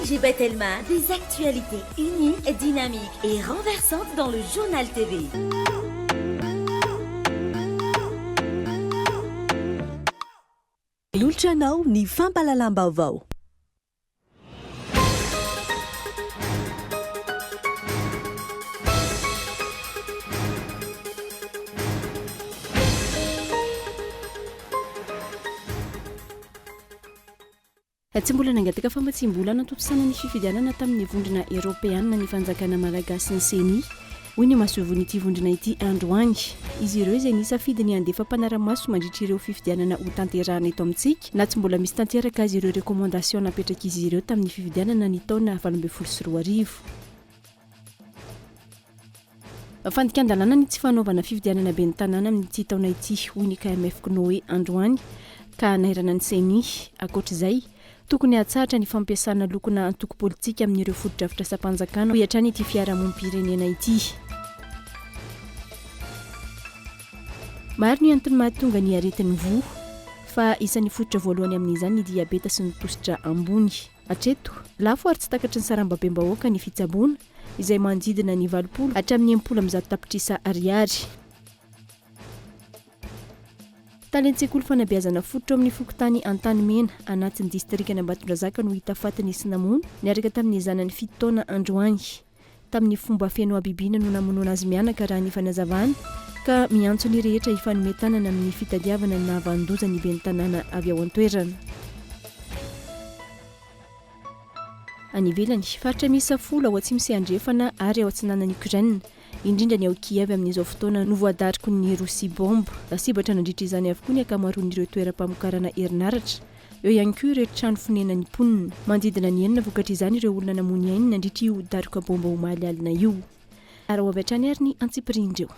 ONG Batelma, des actualités uniques, dynamiques et renversantes dans le Journal TV. Manolotra anao ny fampahalalam-baovao. Tsy mbola nangataka famatsiam-bola hanatontosana ny fifidianana tamin'ny Vondrona Eoropeanina ny fanjakana malagasy ny Ceni, hoy ny masoivohon'ity vondrona ity androany. Izy ireo izay nisafidy ny handefa mpanara-maso mandritra ireo fifidianana hotanterahana eto amintsika na tsy mbola misy tanteraka azy ireo recommandation napetrak'izy ireo tamin'ny fifidianana ny taona 2018. Fandikan-dalàna ny tsy fanaovana fifidianana ben'ny tanàna amin'ity taona ity, hoy ny KMF Cnoe androany, ka hanairana ny Ceni. Ankoatra izay, tokony hatsahatra ny fampiasana lokona antoko politika amin'ireo fotodrafitrasam-panjakana, hoy hatrany ity fiarahamonim-pirenena ity. Maro ny antony mahatonga ny aretin'ny voa, fa isan'ny fototra voalohany amin'izany ny diabeta sy ny tosidra ambony. Hatreto, lafo ary tsy takatry ny sarambabem-bahoaka ny fitsaboana, izay manodidina ny 80 hatramin'ny 160 tapitrisa ariary. Talen-tsekoly fanabeazana fototra ao amin'ny fokontany Antanimena, anatin'ny distrikan'Ambatondrazaka no hita faty nisy namono niaraka tamin'ny zanany fito taona androany. Tamin'ny fomba feno habibiana no namonoana azy mianaka raha ny fanazavana ka miantso ny rehetra hifanome tanana amin'ny fitadiavana ny nahavanon-doza ny ben'ny tanàna avy ao an-toerana. Any ivelany, faritra miisa folo ao atsimo sy andrefana ary ao atsinanan'i Ukraine, indrindra ny ao Kiev amin'izao fotoana no voadarikon'ny Rosia bomba. Lasibatra nandritra izany avokoa ny ankamaroan'ireo toeram-pamokarana herinaratra. Eo ihany koa ireo trano fonenan'ny mponina. Manodidina ny enina vokatr'izany ireo olona namoy ny ainy nandritra io daroka bomba omaly alina io. Araho avy hatrany ary ny antsipirian'ireo.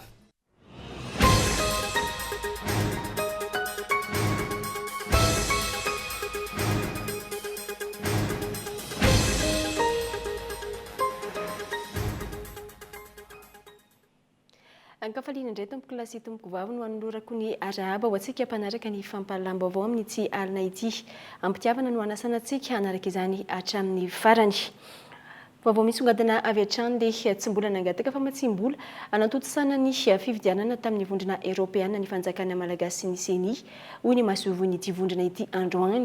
Ankafaliana indray tompoko lahy sy tompoko vavy no anolorako ny arahaba ho antsika mpanaraka ny fampahalalam-baovao amin'ity alina ity. Ampitiavana no hanasana antsika hanaraka izany hatramin'ny farany. Vaovao misongadina avy hatrany dia tsy mbola nangataka famatsiam-bola hanatontosana ny fifidianana tamin'ny Vondrona Eoropeana ny fanjakana malagasy sy ny Ceni, hoy ny masoivohon'ity vondrona ity androany.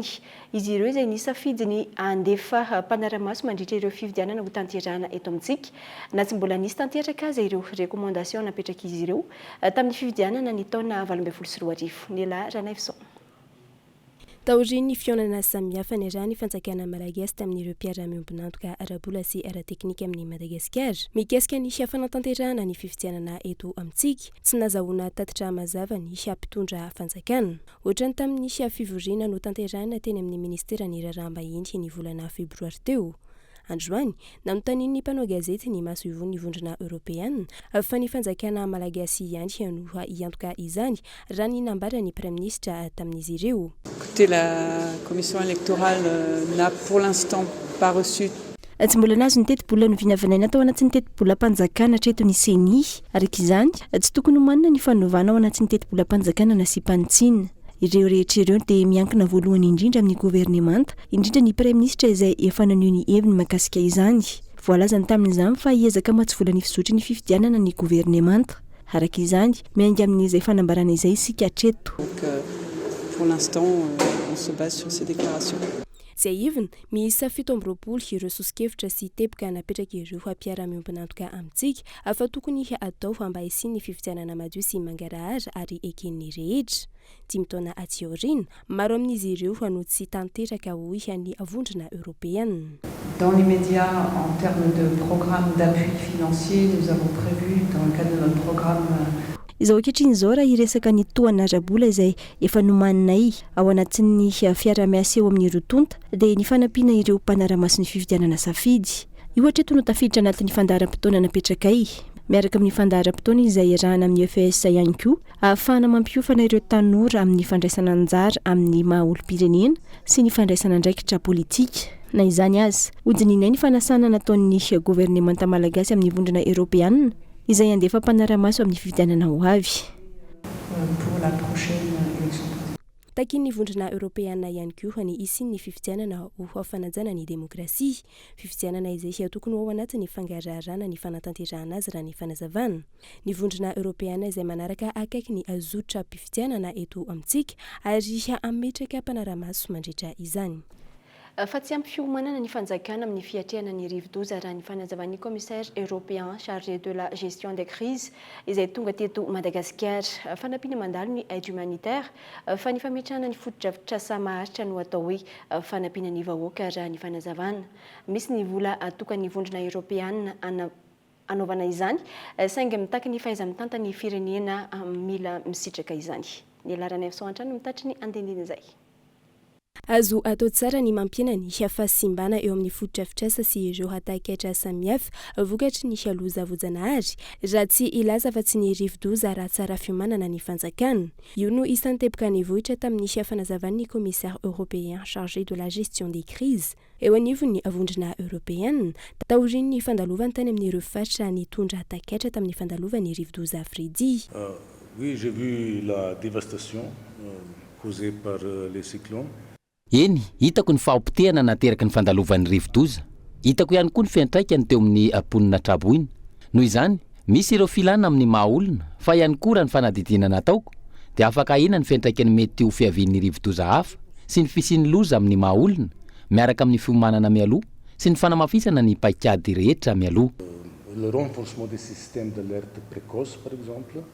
Izy ireo izay nisafidy ny handefa mpanara-maso mandritra ireo fifidianana hotanterahana eto amintsika, na tsy mbola nisy tanteraka aza ireo recommandation napetrak'izy ireo tamin'ny fifidianana ny taona 2018. Nela Ranaivoson. Taorian'ny fihaonana samihafa niarahan'ny fanjakana malagasy tamin'ireo mpiara-miombon'antoka ara-bola sy ara-teknika amin'i Madagasikara mikasika ny fanatanterahana ny fifidianana eto amintsika, tsy nazahoana tatitra mazava ny mpitondra fanjakana. Ohatran'ny tamin'ny fivoriana notanterahina teny amin'ny ministeran'ny Raharaham-bahiny ny volana febroary teo. Androany, nanontanian'ny mpanao gazety ny masoivohon'ny Vondrona Eoropeana fa ny fanjakana malagasy ihany no hiantoka izany, raha ny nambaran'ny Praiminisitra tamin'izy ireo. Écoutez, la commission électorale n'a pour l'instant pas reçu. Tsy mbola nahazo ny tetibola novinavinaina tao anatin'ny tetibolam-panjakana hatreto ny Ceni. Araka izany, tsy tokony homanina ny fanovana ao anatin'ny tetibolam-panjakana nasiam-panitsiana. Ireo rehetra ireo dia miankina voalohany indrindra amin'ny governemanta, indrindra ny praiminisitra izay efa naneho ny heviny mahakasika izany. Voalazany tamin'izany fa hiezaka hamatsy vola ny fizotry ny fifidianana ny governemanta. Araka izany, miainga amin'izay fanambarana izay isika hatreto. Donc pour l'instant on se base sur ces déclarations. Tsiahivina, miisa 27 ireo soso-kevitra sy teboka napetrak'ireo mpiara-miombon'antoka amintsika fa tokony hatao mba hisian'ny fifidianana madio sy mangarahara ary eken'ny rehetra. Dimy taona aty aoriana, maro amin'izy ireo no tsy tanteraka hoy ny Vondrona Eoropeana. Dans l'immédiat, en termes de programme d'appui financier, nous avons prévu, dans le cadre de notre programme, Izao ankehitriny izao raha hiresaka ny tohana ara-bola izay efa nomaninay ao anatin'ny fiaraha-miasa eo amin'ny roa tonta dia ny fanampiana ireo mpanara-maso ny fifidianana safidy. Io hatreto no tafiditra anatin'ny fandaharam-potoana napetrakay, miaraka amin'ny fandaharam-potoana izay iarahana amin'ny EFS ihany koa Ahafahana mampiofana ireo tanora amin'ny fandraisana anjara amin'ny maha olom-pirenena sy ny fandraisana andraikitra politika. Na izany aza, hodinihinay ny fanasana nataon'ny governemanta malagasy amin'ny Vondrona Eoropeanina izay handefa mpanara-maso amin'ny fifidianana ho avy. Pour la prochaine élection présidentielle. Takian'ny Vondrona Eoropeana ihany koa ny hisian'ny fifidianana ho fanajana ny demokrasia. Fifidianana izay tokony ho ao anatin'ny fangaraharana ny fanatanterahana azy raha ny fanazavana. Ny Vondrona Eoropeana izay manaraka akaiky ny zotram-pifidianana eto amintsika ary hametraka mpanara-maso mandritra izany. Fa tsy ampy fiomanana ny fanjakana amin'ny fiatrehana ny rivodoza raha ny fanazavan'ny commissaire européen chargé de la gestion des crises izay tonga teto Madagasikara. Fanampiana mandalo ny aide humanitaire fa ny fametrahana ny fotodrafitrasa maharitra no atao hoe fanampiana ny vahoaka raha ny fanazavana. Misy ny vola atokan'ny vondrona eoropeana hanaovana izany saingy mitaky ny fahaiza-mitantana ny firenena mila misitraka izany. Ny laharan'F100 hatrany no mitatry ny andinindiny izay. Azo atao tsara ny mampihena ny fahasimbana eo amin'ny fotodrafitrasa sy ireo takaitra samihafa vokatry ny loza voajanahary, raha tsy hilaza fa tsy ny rivodoza raha tsara fiomanana ny fanjakana. Io no isan'ny teboka nivoitra tamin'ny fanazavan'ny commissaire européen chargé de la gestion des crises eo anivon'ny vondrona eoropeana, taorian'ny fandalovany tany amin'ireo faritra nitondra takaitra tamin'ny fandalovan'ny rivodoza Freddy. Oui, j'ai vu la dévastation causée par les cyclones. Eny, hitako ny fahapotehana nateraky ny fandalovan'ny rivodoza. Hitako ihany koa ny fiantraikany teo amin'ny mponina traboina. Noho izany, misy ireo filana amin'ny maha olona, fa ihany koa raha ny fanadihadiana nataoko, dia afaka ahena ny fiantraikany mety ho fiavian'ny rivodoza hafa sy ny fisian'ny loza amin'ny maha olona, miaraka amin'ny fiomanana mialoha sy ny fanamafisana ny paikady rehetra mialoha. Le renforcement des systèmes d'alerte précoce, par exemple.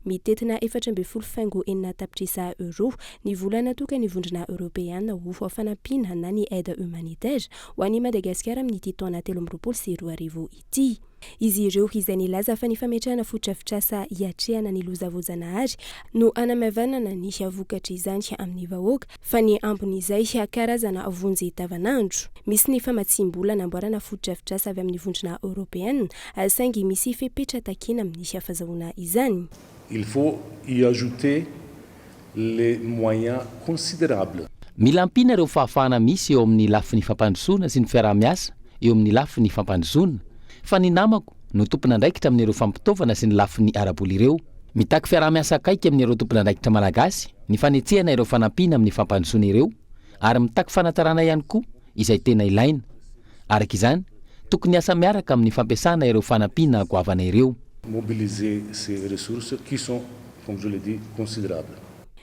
Mitentina 14,6 tapitrisa euro ny vola natokan'ny vondrona eoropeana ho fanampiana na ny aide humanitaire ho an'i Madagasikara amin'ity taona 2023 ity. Izy ireo izay nilaza fa ny fametrahana fotodrafitrasa hiatrehana ny loza voajanahary no hanamaivanana ny vokatra izany amin'ny vahoaka, fa ny ambin'izay karazana vonjy tavanandro. Misy ny famatsim-bola namboarana fotodrafitrasa avy amin'ny vondrona eoropeana, saingy misy fepetra takiana amin'ny fahazahoana izany. Il faut y ajouter les moyens considérables. Mila ampiana ireo fahafahana misy eo amin'ny lafiny fampandrosoana sy ny fiaraha-miasa eo amin'ny lafiny fampandrosoana, fa ny namako no tompon'andraikitra amin'ireo fampitaovana sy ny lafiny ara-bola ireo. Mitaky fiaraha-miasa akaiky amin'ireo tompon'andraikitra malagasy ny fanetsehana ireo fanampiana amin'ny fampandrosoana ireo, ary mitaky fanatsarana ihany koa izay tena ilaina. Araka izany, tokony asa miaraka amin'ny fampiasana ireo fanampiana goavana ireo. Mobiliser ces ressources qui sont, comme je l'ai dit, considérables.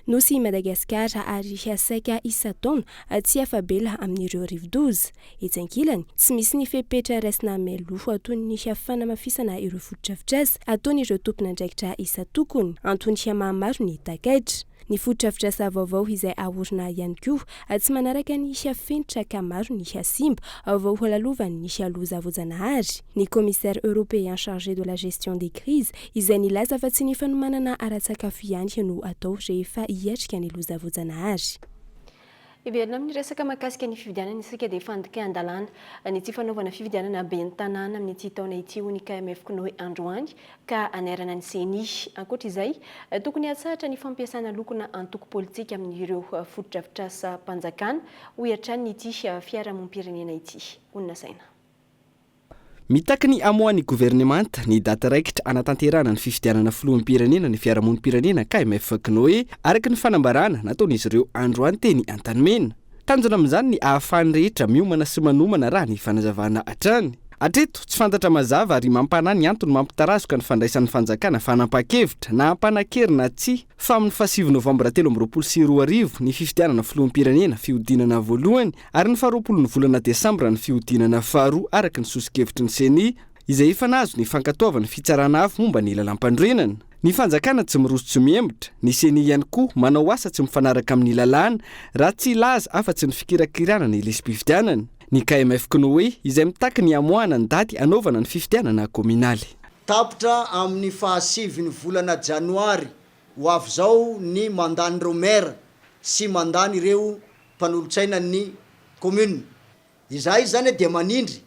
Nosy Madagasikara ary saika isan-taona tsy afa-bela amin'ireo rivodoza. Etsy ankilany, tsy misy ny fepetra raisina mialoha toy ny fanamafisana ireo fotodrafitrasa ataon'ireo tompon'andraikitra isan-tokony, antony mahamaro ny takaitra. Ny fotodrafitrasa vaovao izay aorina ihany koa tsy manaraka ny fenitra ka maro ny simba vao holalovan'ny loza voajanahary. Ny commissaire européen chargé de la gestion des crises izay nilaza fa tsy ny fanomanana ara-tsakafo ihany no atao rehefa hiatrika ny loza voajanahary. Iverina amin'ny resaka mahakasika ny fifidianana isika, dia fandikan-dalàna ny tsy fanaovana fifidianana ben'ny tanàna amin'ity taona ity, hoy ny KMF CNOE androany, ka anairana ny CENI. Ankoatra izay, tokony hatsahatra ny fampiasana lokona antoko politika amin'ireo fotodrafitrasam-panjakana, hoy hatrany ity fiarahamonim-pirenena ity. Honina saina. Mitaky ny amoahan'ny governemanta ny daty raikitra anatanterahana ny fifidianana filoham-pirenena ny fiarahamonim-pirenena KMF CNOE, araka ny fanambarana nataon'izy ireo androany teny Antanimena. Tanjona amin'izany ny ahafahan'ny rehetra miomana sy manomana, raha ny fanazavana hatrany. Hatreto, tsy fantatra mazava ary mampanahy ny antony mampitarazoka ny fandraisan'ny fanjakana fanapahan-kevitra na hampanan-kery na tsy fa amin'ny faha-9 novambra 2023 ny fifidianana filoham-pirenena fihodinana voalohany, ary ny faha-20 ny volana desambra ny fihodinana faharoa, araka ny soso-kevitry ny CENI izay efa nahazo ny fankatoavan'ny fitsarana avo momba ny lalam-panorenana. Ny fanjakana tsy miroso tsy mihemotra, ny CENI ihany koa manao asa tsy mifanaraka amin'ny lalàna, raha tsy hilaza afa-tsy ny fikirakirana ny lisi-pifidianana. Ny KMF CNOE izay mitaky ny hamoahana ny daty hanaovana ny fifidianana kominaly. Tapitra amin'ny faha-9 ny volana janoary ho avy izao ny mandat-n'ireo maire sy mandat-n'ireo mpanolotsaina ny commune. Izahay izany dia manindry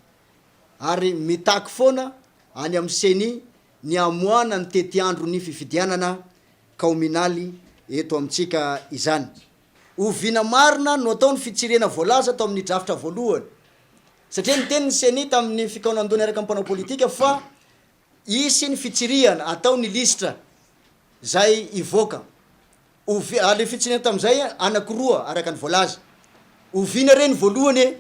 ary mitaky foana any amin'ny CENI ny hamoahana ny tetiandron'ny fifidianana kaominaly eto amintsika izany. Oviana marina no atao ny fitsirihana voalaza tao amin'ny drafitra voalohany? Satria niteny ny CENI tamin'ny fikaonandoha niaraka amin'ny mpanao politika fa hisy ny fitsirihana atao ny lisitra izay hivoaka. Ovi, ary le fitsinena tamin'izay anakiroa araka ny voalaza. Oviana re ny voalohany e?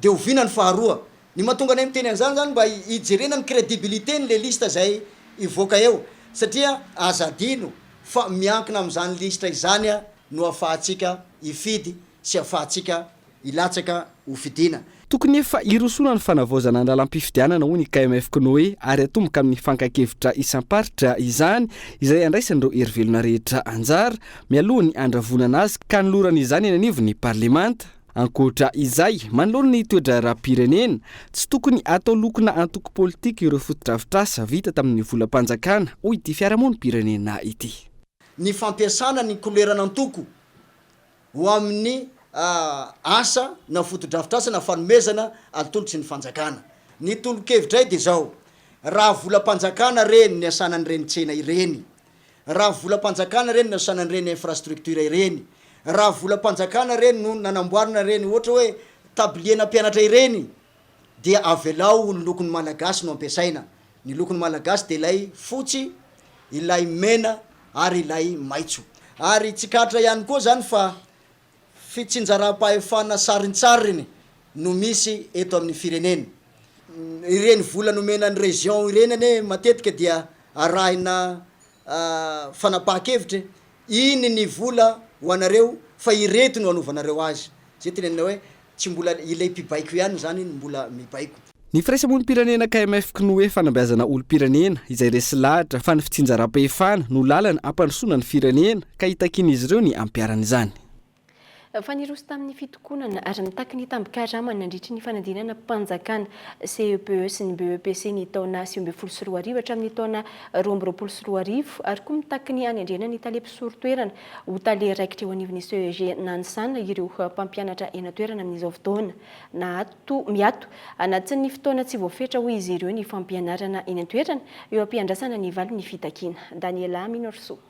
Dia oviana ny faharoa? Ny mahatonga anay miteny an'izany zany mba hijerena ny crédibilité-n'le liste izay hivoaka eo satria aza adino fa miankina amin'izany lisitra izany no ahafahantsika hifidy sy ahafahantsika hilatsaka ho fidiana. Tokony efa hirosoana ny fanavaozana ny lalam-pifidianana, hoy ny KMF Cnoe, ary hatomboka amin'ny fankan-kevitra isam-paritra izany, izay handraisan'ireo hery velona rehetra anjara, mialoha ny handravonana azy ka hanolorana izany eny anivon'ny parlemanta. Ankoatra izay, manoloana ny toe-draharaham-pirenena, tsy tokony hatao lokona antoko politika ireo fotodrafitrasa vita tamin'ny volam-panjakana, hoy ity fiarahamonim-pirenena ity. Ny fampiasana ny koleran'antoko ho amin'ny asa na fotodrafitrasa na fanomezana atolotry ny fanjakana. Ny tolo-kevitray dia izao, raha volam-panjakana re ny niasana an'ireny tsena ireny, raha volam-panjakana re no niasana an'ireny infrastructure ireny, raha volam-panjakana re no nanamboarana ireny ohatra hoe tablier-na mpianatra ireny dia avelao ho ny lokon'ny Malagasy no ampiasaina. Ny lokon'ny Malagasy dia ilay fotsy, ilay mena ary ilay maitso. Ary tsikaritra ihany koa izany fa fitsinjaram-pahefana sarintsariny no misy eto amin'ny firenena. Ireny vola nomena ny région ireny anie matetika dia arahina fanapahan-kevitra e! Iny ny vola ho anareo fa ireto no anovanareo azy. Zay tenenina hoe tsy mbola ilay mpibaiko ihany izany no mbola mibaiko. Ny firaisamonim-pirenena KMF Cnoe Fanabeazana olom-pirenena izay resy lahatra fa ny fitsinjaram-pahefana no lalana hampandrosoana ny firenena ka hitakian'izy ireo ny hampiharana izany. Fa niroso tamin'ny fitokonana ary mitaky ny tambin-karamany nandritry ny fanadinana mpanjakana CEPE sy ny BEPC ny taona 2019 hatramin'ny taona 2022 ary koa mitaky ny hanendrena ny tale mpisoro toerana ho tale raikitra eo anivon'ny CEG Nanisana ireo mpampianatra eny an-toerana amin'izao fotoana. Naato miato anatin'ny fotoana tsy voafetra hoy izy ireo ny fampianarana eny an-toerana eo am-piandrasana ny valin'ny fitakiana. Daniela Minorsoa.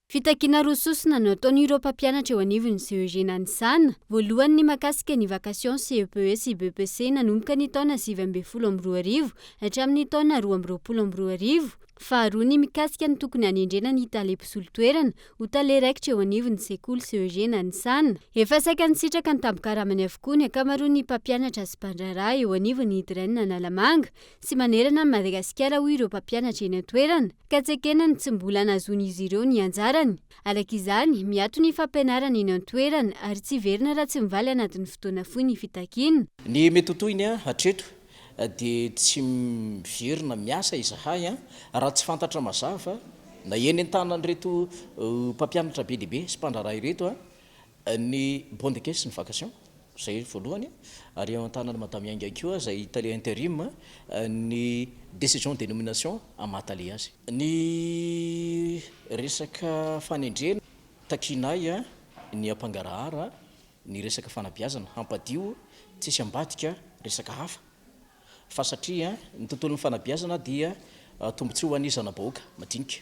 Fitakiana roa sosona no ataon'ireo mpampianatra eo anivon'ny CEG Nanisana. Voalohany ny mahakasika ny vacation CEPE sy BEPC nanomboka ny taona 2019 hatramin'ny taona 2022. Faharoa ny mikasika ny tokony hanendrena ny tale mpisolo toerana ho tale raikitra eo anivon'ny sekoly CEG Nanisana. Efa saika nisitraka ny tambin-karamany avokoa ny ankamaroan'ny mpampianatra sy mpandraharaha eo anivon'ny DREN Analamanga sy manerana an'i Madagasikara hoy ireo mpampianatra eny an-toerana. Ka tsy ekena ny tsy mbola nahazoan'izy ireo ny anjarany. Araka izany, miato ny fampianarana eny an-toerana ary tsy hiverina raha tsy mivaly anatin'ny fotoana fohy ny fitakiana. Ny mety ho tohiny hatreto dia tsy miverina miasa izahay raha tsy fantatra mazava na eny an-tanan'ireto mpampianatra be dia be sy mpandraharaha ireto Ny bon de caisse sy ny vacation, izay voalohany, ary eo an-tanan'i Madame Ainga koa izay tale interim, ny décision de nomination amin'ny maha tale azy. Ny resaka fanendrena, takianay ny hampangarahara ny resaka fanabeazana, hampadio tsisy ambadika resaka hafa, fa satria ny tontolon'ny fanabeazana dia tombontsoa ho an'ny zana-bahoaka madinika.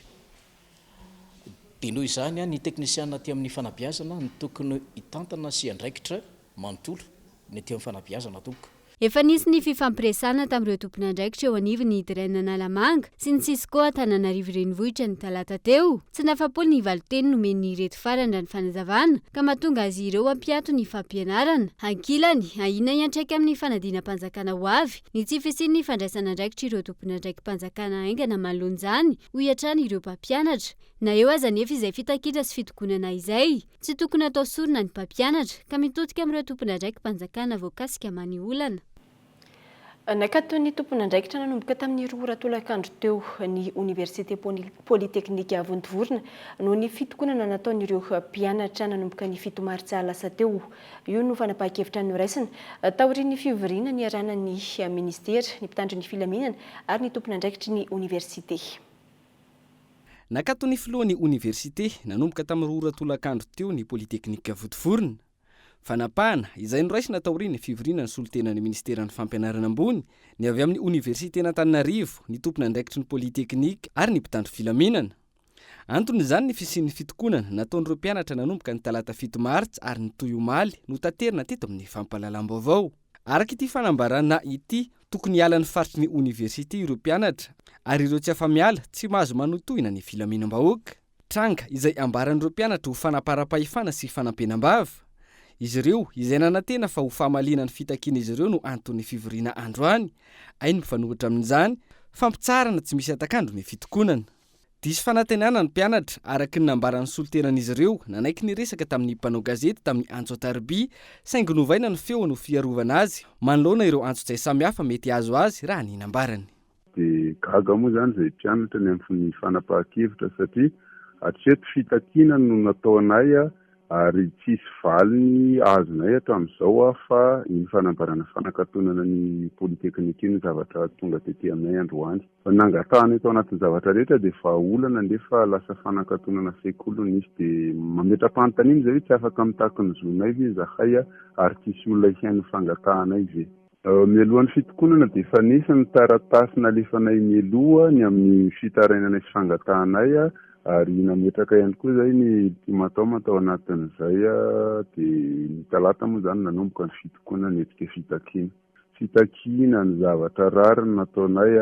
Dia noho izany ny teknisiana aty amin'ny fanabeazana no tokony hitantana sy hiandraikitra manontolo ny aty amin'ny fanabeazana tompoko. Efa nisy ny fifampiresahana tamin'ireo tompon'andraikitra eo anivon'ny Dren Analamanga sy ny Cisco Antananarivo Renivohitra ny talata teo. Tsy nahafa-po ny valin-teny nomen'ireto farany raha ny fanazavana ka mahatonga azy ireo hampiato ny fampianarana. Ankilany, ahiana hiantraika amin'ny fanadinam-panjakana ho avy ny tsy fisian'ny fandraisan'andraikitr'ireo tompon'andraiki-panjakana haingana manoloana izany hoy hatrany ireo mpampianatra. Na eo aza anefa izay fitakiana sy fitokonana izay, tsy tokony hatao sorona ny mpampianatra, ka mitodika amin'ireo tompon'andraiki-panjakana voakasika many olana. Nakaton'ny tompon'andraikitra nanomboka tamin'ny 2 ora tolakandro teo ny oniversite Polyteknika Vontovorona noho ny fitokonana nataon'ireo mpianatra nanomboka ny 7 martsa lasa teo. Io no fanapahan-kevitra noraisina taorian'ny fivoriana niarahana ny minisitera, ny mpitandro ny filaminana ary ny tompon'andraikitry ny oniversite. Nakaton'ny filohan'ny oniversite nanomboka tamin'ny 2 ora tolakandro teo ny Polyteknika Vontovorona. Fanapahana izay noraisina taorian'ny fivoriana ny solontenan'ny minisiteran'ny Fampianarana ambony, ny avy amin'ny oniversiten'Antananarivo, ny tompon'andraikitry ny Polyteknika ary ny mpitandro filaminana. Anton'izany ny fisian'ny fitokonana nataon'ireo mpianatra nanomboka ny talata 7 martsa ary nitohy omaly notaterina teto amin'ny fampahalalam-baovao. Araka ity fanambarana ity, tokony hiala ny faritry ny oniversite ireo mpianatra ary ireo tsy afa-miala tsy mahazo manohitohina ny filaminam-bahoaka. Tranga izay ambaran'ireo mpianatra ho fanaparam-pahefana sy fanampenam-bava. Izy ireo izay nanantena fa ho famaliana ny fitakian'izy ireo no anton'ny fivoriana androany. Hay ny mifanohitra amin'izany, fampitsaharana tsy misy hatak'andro ny fitokonana. Diso fanantenana ny mpianatra, araka ny nambaran'ny solontenan'izy ireo, nanaiky niresaka tamin'ny mpanao gazety tamin'ny antso an-tariby, saingy novaina ny feony ho fiarovana azy manoloana ireo antsojay samihafa mety hahazo azy raha ny nambarany. Dia gaga moa izany izay mpianatra ny amin'ny fanapahan-kevitra satria hatreto fitakiana no nataonay ary tsisy valiny azonay hatramin'izao fa iny fanambarana fanakatonana ny Polytechnique iny no zavatra tonga tety aminay androany. Ny nangatahana tao anatin'ny zavatra rehetra dia vahaolana nefa lasa fanakatonana sekoly no nisy dia mametra-panontaniana izay hoe tsy afaka mitaky ny zonay ve izahay ary tsisy olona hihaino ny fangatahanay ve? Mialohan'ny fitokonana dia efa nisy ny taratasy nalefanay mialoha ny amin'ny fitarainanay sy fangatahanay ary nametraka ihany koa izay ny ultimatum tao anatin'izay dia ny talata moa izany nanomboka ny fitokonana hetsika fitakiana. Fitakiana ny zavatra rariny nataonay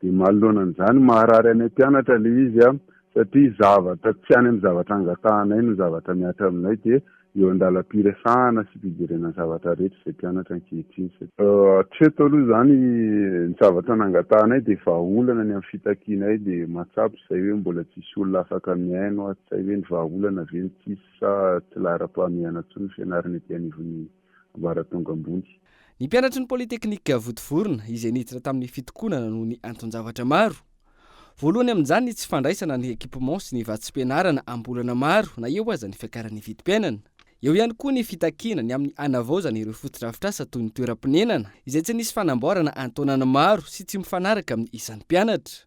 dia manoloana an'izany maharary anay mpianatra ilay izy satria zavatra tsy any amin'ny zavatra angatahanay no zavatra mihatra aminay dia eo an-dalam-piresahana sy fijerena ny zavatra rehetra izay mpianatra ankehitriny satria hatreto aloha izany ny zavatra nangatahanay dia vahaolana ny amin'ny fitakianay dia mahatsapa izay hoe mbola tsisy olona afaka mihaino aho tsy hay hoe ny vahaolana ve no tsisy sa tsy laharam-pahamehana intsony ny fianarana ety anivon'ny ambaratonga ambony. Ny mpianatry ny Polytechnique Vontovorona izay niditra tamin'ny fitokonana noho ny anton-javatra maro. Voalohany amin'izany ny tsy fandraisana ny équipement sy ny vatsim-pianarana am-bolana maro na eo aza ny fiakaran'ny vidim-piainana. Eo ihany koa ny fitakiana ny amin'ny hanavaozana ireo fotodrafitrasa toy ny toeram-ponenana izay tsy nisy fanamboarana an-taonany maro sy tsy mifanaraka amin'ny isan'ny mpianatra.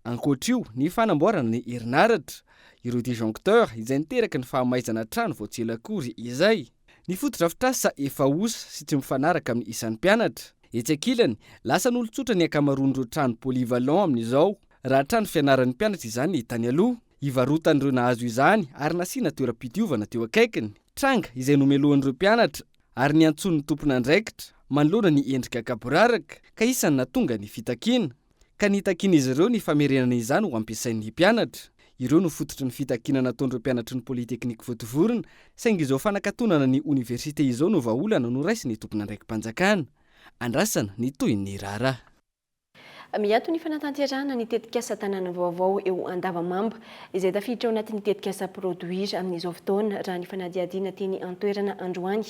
Ankoatra io, ny fanamboarana ny herinaratra, ireo disjoncteurs izay niteraka ny fahamaizana trano vao tsy ela akory izay. Ny fotodrafitrasa efa osa sy tsy mifanaraka amin'ny isan'ny mpianatra. Etsy ankilany, lasan'olon-tsotra ny ankamaroan'ireo trano polyvalent amin'izao, raha trano fianaran'ny mpianatra izany tany aloha. Ivarotan'ireo nahazo izany ary nasiana toeram-pidiovana teo akaikiny. Tranga izay nomelohan'ireo mpianatra ary niantsoan'ny tompon'andraikitra manoloana ny endrika gaboraraka ka isan'ny nahatonga ny fitakiana. Ka nitakian'izy ireo ny famerenana izany ho ampiasain'ny mpianatra. Ireo no fototry ny fitakiana nataon'ireo mpianatry ny Polytechnique Vontovorona, saingy izao fanakatonana ny oniversite izao no vahaolana noraisin'ny tompon'andraiki-panjakana. Andrasana ny tohin'ny raharaha. Miato ny fanatanterahana ny tetikasa Tanàna vaovao eo Andavamamba, izay tafiditra ao anatin'ny tetikasa Produir amin'izao fotoana, raha ny fanadihadiana teny an-toerana androany.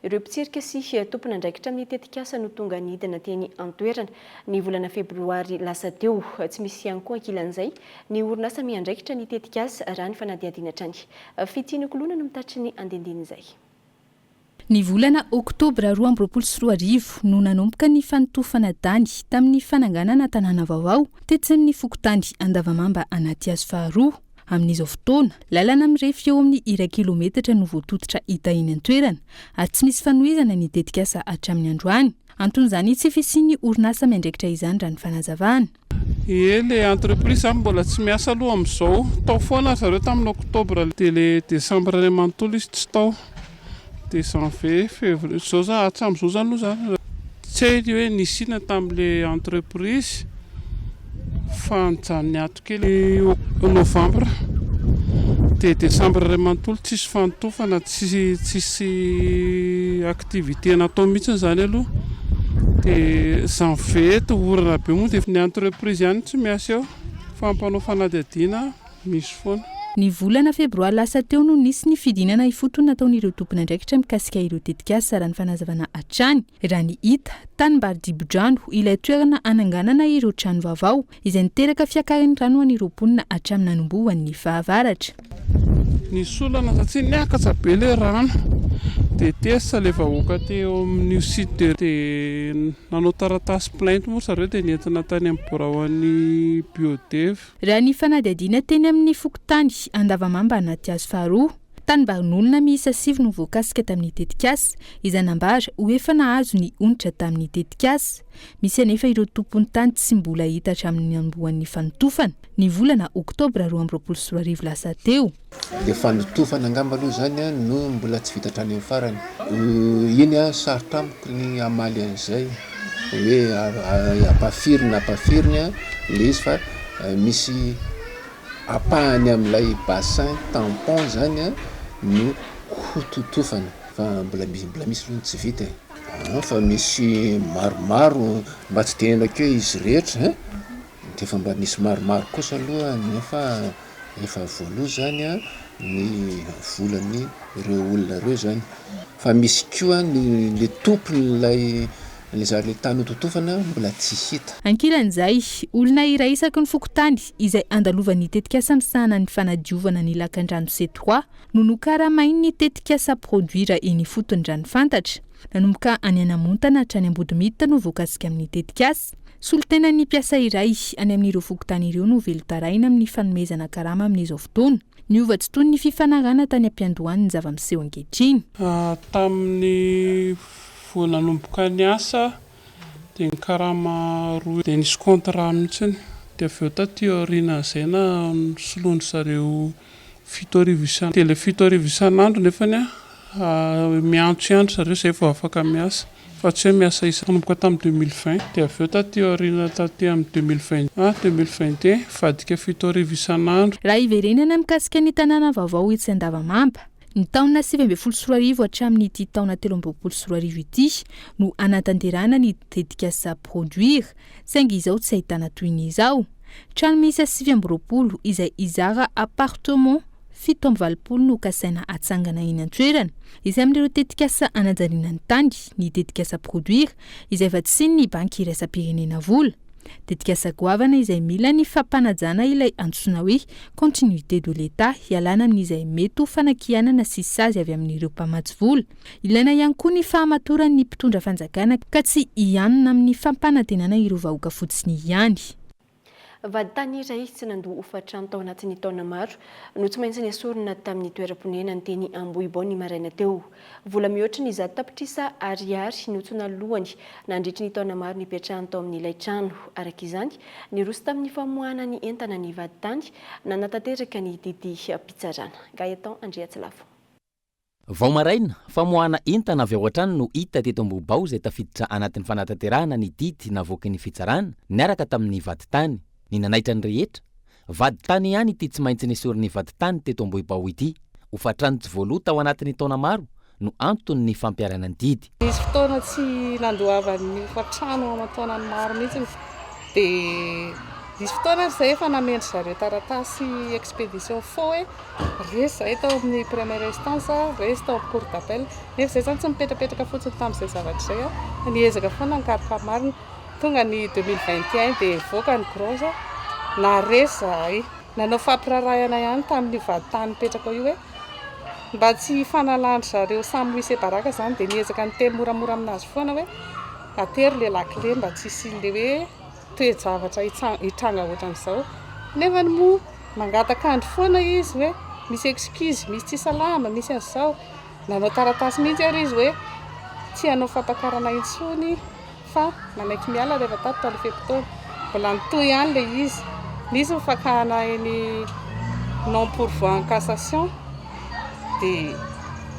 Ireo mpitsirika sy tompon'andraikitra amin'ny tetikasa no tonga nidina teny an-toerana ny volana febroary lasa teo. Tsy misy ihany koa ankilan'izay ny orinasa miandraikitra ny tetikasa, raha ny fanadihadiana hatrany. Fitia Nokoloana no mitatry ny andindinin'izay. Ny volana oktobra 2022 no nanomboka ny fanotofana tany tamin'ny fananganana tanàna vaovao tetsy amin'ny fokontany Andavamamba Anatihazo faharoa. Amin'izao fotoana, lalana mirefy eo amin'ny iray kilometatra no voatototra hita eny an-toerana ary tsy misy fanohizana ny tetikasa hatramin'ny androany. Anton'izany tsy fisian'ny orinasa miandraikitra izany raha ny fanazavana. Ie, le entreprise zany mbola tsy miasa aloha amin'izao. Tao foana ry zareo tamin'ny octobre dia le décembre iray manontolo izy tsy tao. Dia janvier, février, zao za hatramin'izao zany aloha zany tsy hay hoe nisy inona tamin'le entreprise fa nijanona niato kely novembre dia décembre iray manontolo tsisy fanotofana, tsisy tsisy activité natao mihitsy zany aloha. Dia janvier eto orana be moa dia ny entreprise ihany tsy miasa eo fa mpanao fanadihadiana misy foana. Ny volana febroary lasa teo no nisy ny fidinana ifotony nataon'ireo tompon'andraikitra mikasika ireo tetikasa raha ny fanazavana hatrany. Raha ny hita, tanimbary dibo-drano ilay toerana hananganana ireo trano vaovao izay niteraka fiakaran'ny rano ho an'ireo mponina hatramin'ny nanombohan'ny fahavaratra. Nisy olana satria niakatra be ilay rano dia tezitra ilay vahoaka teo amin'io site dia nanao taratasy plainte moa ry zareo dia nentina tany amin'ny biraon'ny Biodev. Raha ny fanadihadiana teny amin'ny fokontany Andavamamba Anatihazo faharoa, Tanimbarin'olona miisa sivy no voakasika tamin'ny tetikasa, izay nambara ho efa nahazo ny onitra tamin'ny tetikasa. Misy anefa ireo tompon'ny tany tsy mbola hita hatramin'ny nanombohan'ny fanotofana, ny volana oktobra 2022 lasa teo. Ilay fanotofana angamba aloha izany no mbola tsy vita hatrany amin'ny farany. Iny sarotra amiko ny hamaly an'izay hoe ampahafiriny na ampahafiriny ilay izy fa misy. Ampahany amin'ilay bassin tampon zany no hototofana fa mbola misy mbola misy aloha ny tsy vita e. Aa fa misy maromaro mba tsy tenenako hoe izy rehetra ein, de efa mba misy maromaro kosa aloha nefa efa voaloa zany an ny volan'ny ireo olona ireo zany, fa misy koa ny le tompon'ilay Le zary le tany hototofana mbola tsy hita. Ankilan'izay, olona iray isaky ny fokontany izay andalovan'ny tetikasa misahana ny fanadiovana ny lakandrano C trois no nokaramain'ny tetikasa Produir eny ifotony raha ny fantatra. Nanomboka any Anamontana hatrany Ambodimita no voakasika amin'ny tetikasa. Solontenan'ny mpiasa iray any amin'ireo fokontany ireo no velon-taraina amin'ny fanomezana karama amin'izao fotoana. Niova tsy toy ny fifanarahana tany am-piandohany ny zava-miseho ankehitriny. Tamin'ny Vao nanomboka niasa dia nikarama roa dia nisy contrat mihitsiny dia avy eo taty aorianan'izay na nosoloan-dry zareo 7000 isan'andro dia ilay 7000 isan'andro nefany an miantso ihany ry zareo izay vao afaka miasa fa tsy hoe miasa isa nanomboka tamin'ny 2020 dia avy eo taty aoriana taty amin'ny 2020 2021 nivadika 7000 isan'andro. Raha hiverenana mikasika ny tanàna vaovao etsy Andavamamba, Ny taona 2019 hatramin'ity taona 2023 ity no hanatanterahana ny tetikasa Produir, saingy izao tsy ahitana tohiny izao. Trano miisa 29 izay hizara appartement 87 no kasaina hatsangana eny an-toerana. Izay amin'ireo tetikasa hanajariana ny tany ny tetikasa Produir izay vatsian'ny Banky iraisam-pirenena vola. Tetikasa goavana izay mila ny fampanajana ilay antsoina hoe continuité de l'Etat hialana amin'izay mety ho fanakianana sy sazy avy amin'ireo mpamatsy vola. Ilaina ihany koa ny fahamatoran'ny mpitondra fanjakana ka tsy hianina amin'ny fampanantenana ireo vahoaka fotsiny ihany. Vadintany iray tsy nandoa hofan-trano tao anatin'ny taona maro no tsy maintsy nesorina tamin'ny toeram-ponenany teny Ambohibao ny maraina teo. Vola mihoatry ny 100 tapitrisa ariary no tsy nalohany nandritry ny taona maro nipetrahany tao amin'ilay trano. Araka izany, niroso tamin'ny famoahana ny entana ny vadintany nanatanteraka ny didim-pitsarana. Gaëtan Andriatsilafo. Vao maraina, famoahana entana avy ao an-trano no hita teto Ambohibao izay tafiditra anatin'ny fanatanterahana ny didy navoaky ny fitsarana niaraka tamin'ny vadintany. Ny nanaitra ny rehetra, Vadintany ihany ity tsy maintsy nesorin'ny vadintany teto Ambohibao ity. Hofantrano tsy voaloa tao anatin'ny taona maro no anton'ny fampiharana ny didy. Nisy fotoana tsy nandoavan'ny hofantrano aman-taonany maro mihitsy dia nisy fotoana ary izay efa namen-dry zareo taratasy expédition faux hoe resy izahay tao amin'ny première instance, resy tao amin'ny cour d'appel. Nefa izay izany tsy nipetrapetraka fotsiny tamin'izay zavatra izay fa niezaka foana nikaroka marina. Tonga ny 2021 dia nivoaka ny grosse, naharesy izahay. Nanao fampirarahana ihany tamin'io vadintany mipetraka ao io hoe mba tsy hifanalan-dry zareo samy misy baraka izany dia niezaka niteny moramora aminazy foana hoe atero ilay lakile mba tsy hisian'ilay hoe toe-javatra hitranga ohatran'izao. Nefany moa mangataka andro foana izy hoe misy excuse, misy tsy salama, misy an'izao. Nanao taratasy mihitsy ary izy hoe tsy hanao fampakarana intsony. fa manaiky miala rehefa tapitra ilay fe-potoana. Mbola nitohy ihany ilay izy. Nisy ny fakana eny non pourvoi en cassation dia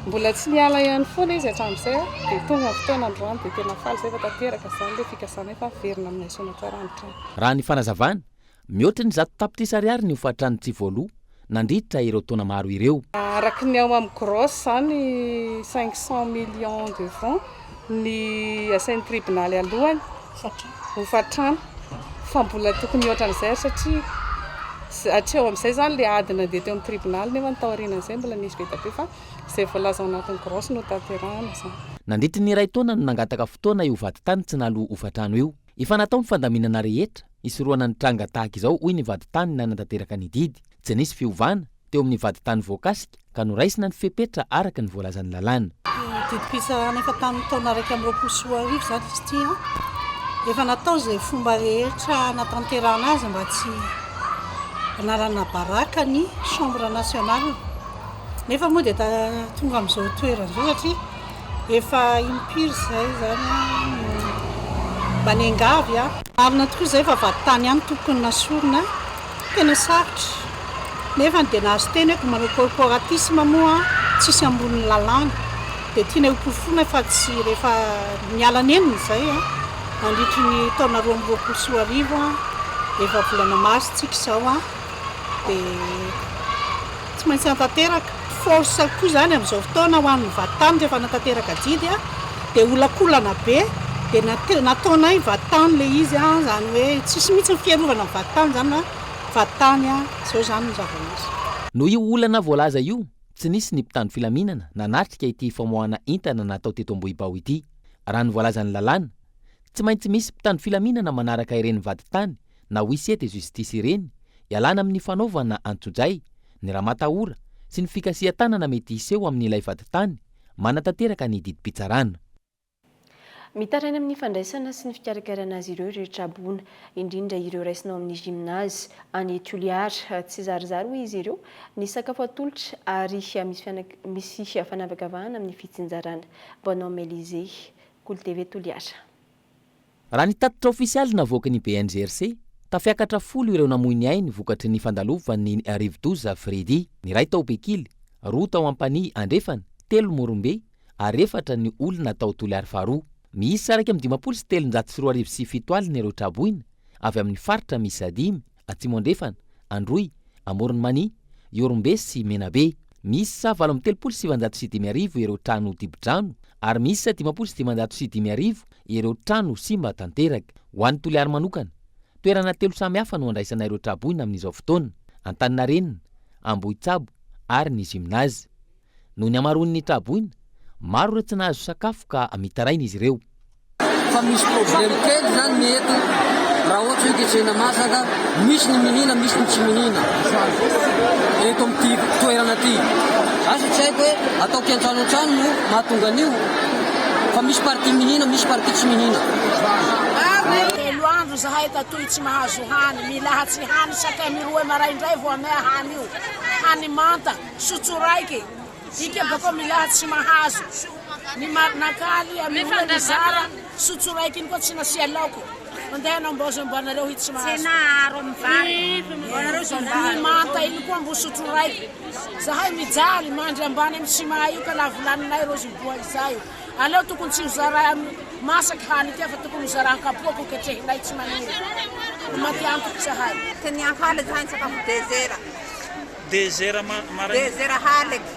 mbola tsy niala ihany foana izy hatramin'izay dia tonga ny fotoana androany dia tena faly izay fa tanteraka izany ilay fikasanay fa miverina aminay soamantsara ny trano. Raha ny fanazavana, Mihoatra ny 100 tapitrisa ariary ny hofan-trano tsy voaloa nandritra ireo taona maro ireo. Araka ny ao amin'ny grosse izany 500 millions de francs ny asain'ny tribonaly alohany hofan-trano fa mbola tokony hihoatra an'izay ary satria hatreo amin'izay izany ilay ady nandeha teo amin'ny tribonaly nefa ny taorianan'izay mbola nisy be dia be fa izay voalaza ao anatin'ny grosse no tanterahana izany. Nandritry ny iray taona no nangataka fotoana io vadintany tsy nahaloa hofan-trano io. Efa natao ny fandaminana rehetra hisorohana ny tranga tahaka izao hoy ny vadintany nanatanteraka ny didy. Tsy nisy fiovana teo amin'ny vadintany voakasika ka noraisina ny fepetra araka ny voalazan'ny lalàna. Didim-pitsarana efa tamin'ny taona 2021 izany izy ity an. Efa natao izay fomba rehetra hanatanterahana azy mba tsy hanalana baraka ny chambre nationale. Nefa moa dia tonga amin'izao toerana izao satria Efa impiry izay izany no mba niangavy a. Marina tokoa izay fa vadintany ihany tokony nasorina, tena sarotra nefa dia nahazo teny hoe manao corporatisme moa tsisy ambonin'ny lalàna dia tianay ho porofoina fa tsy rehefa niala nenina izay a nandritry ny taona 2022 a, efa volana mars tsika izao a. dia tsy maintsy hanatanteraka. Force koa izany amin'izao fotoana ho an'ny vadintany rehefa hanatanteraka adidy dia olakolana be dia nataonay vadintany ilay izy, izany hoe tsisy mihitsy ny fiarovana ny vadintany izany na vadintany, izao izany no zava-misy. Noho io olana voalaza io, tsy nisy ny mpitandro filaminana nanatrika ity famoahana entana natao teto Ambohibao ity. Raha ny voalazan'ny lalàna, tsy maintsy misy mpitandro filaminana manaraka ireny vadintany na huissier de justice ireny ialana amin'ny fanaovana antsojay, ny ramatahora sy ny fikasihan-tanana mety hiseho amin'ilay vadintany manatanteraka ny didim-pitsarana. Mitaraina amin'ny fandraisana sy ny fikarakarana azy ireo ireo traboina, indrindra ireo raisina ao amin'ny gymnase any Toliara. Tsy zarizary hoy izy ireo ny sakafo atolotra ary misy fanavakavahana amin'ny fitsinjarana. Bonhomme Elysée, Kolo TV Toliara. Raha ny tatitra ofisialy navoaky ny BNGRC, tafiakatra folo ireo namoy ny ainy vokatry ny fandalovan'ny rivodoza Freddy. Ny iray tao Bekily, roa tao Ampanihy Andrefana, telo Morombe, ary efatra ny olona tao Toliary faharoa. Miisa 2351 ireo traboina avy amin'ny faritra miisa dimy, Atsimo Andrefana, Androy, Amoron'i Mania, Ihorombe sy Menabe. Miisa 1938 ireo trano dibo-drano ary miisa 550 ireo trano simba tanteraka. Ho an'i Toliary manokana, toerana telo samy hafa no andraisana ireo traboina amin'izao fotoana, Antaninarenina, Ambohitsabo ary ny Gymnase. Noho ny hamaroan'ny tra-boina, maro ireo tsy nahazo sakafo ka mitaraina izy ireo. Fa misy problème kely zany ny eto raha ohatra hoe ketrehina masaka, misy ny mihina misy ny tsy mihina eto amin'ity toerana ity. Asa tsy haiko hoe atao kiantrano an-trano no mahatonga an'io fa misy partie mihina misy partie tsy mihina. Telo andro zahay tatoy tsy mahazo hany, milahatsy hany sakay miroe maraindray vao amea hany io, hany manta. Sotro raiky, ika bakeo milaha tsy mahazo, ny marinakaly amin'ny roa mizara, sotro raiky iny koa tsy nasia laoko, mandeha anao mbao zay mbanareo hi tsy mahazo, ny manta iny koa mbo sotro raiky, zahay mijaly mandry ambany amin'ny ciment io ka lavo laninay rozy miboha izay, aleo tokony tsy ho zaray amin'ny masaky hany ity fa tokony ho zaraha kapoaka ho ketrehinay tsy maniry, ho maty antoky zahay. Teny Ankaly zahay nisakafo dezera. Dezera maraina. Dezera haleky.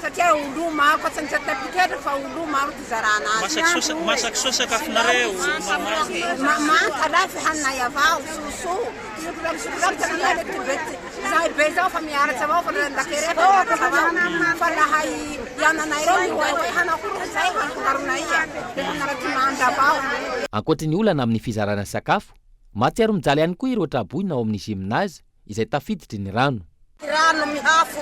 Satria olo maro fa tsy anjara tapiketra fa olo maro ty zarana azy. Masaky soa masaky soa sakafonareo ma manta lahy fa haninay avao soso. Zahay be zao fa miaratsy avao fa ndakere fa miaratsy avao fa lahay iananay reo mihoay hoe hanao akory zay fa fangaronay ia de hanaraky manta avao. Ankoatry ny olana amin'ny fizarana sakafo, mahatsiaro mijaly ihany koa ireo traboina ao amin'ny gymnase izay tafiditry ny rano. Rano mihafo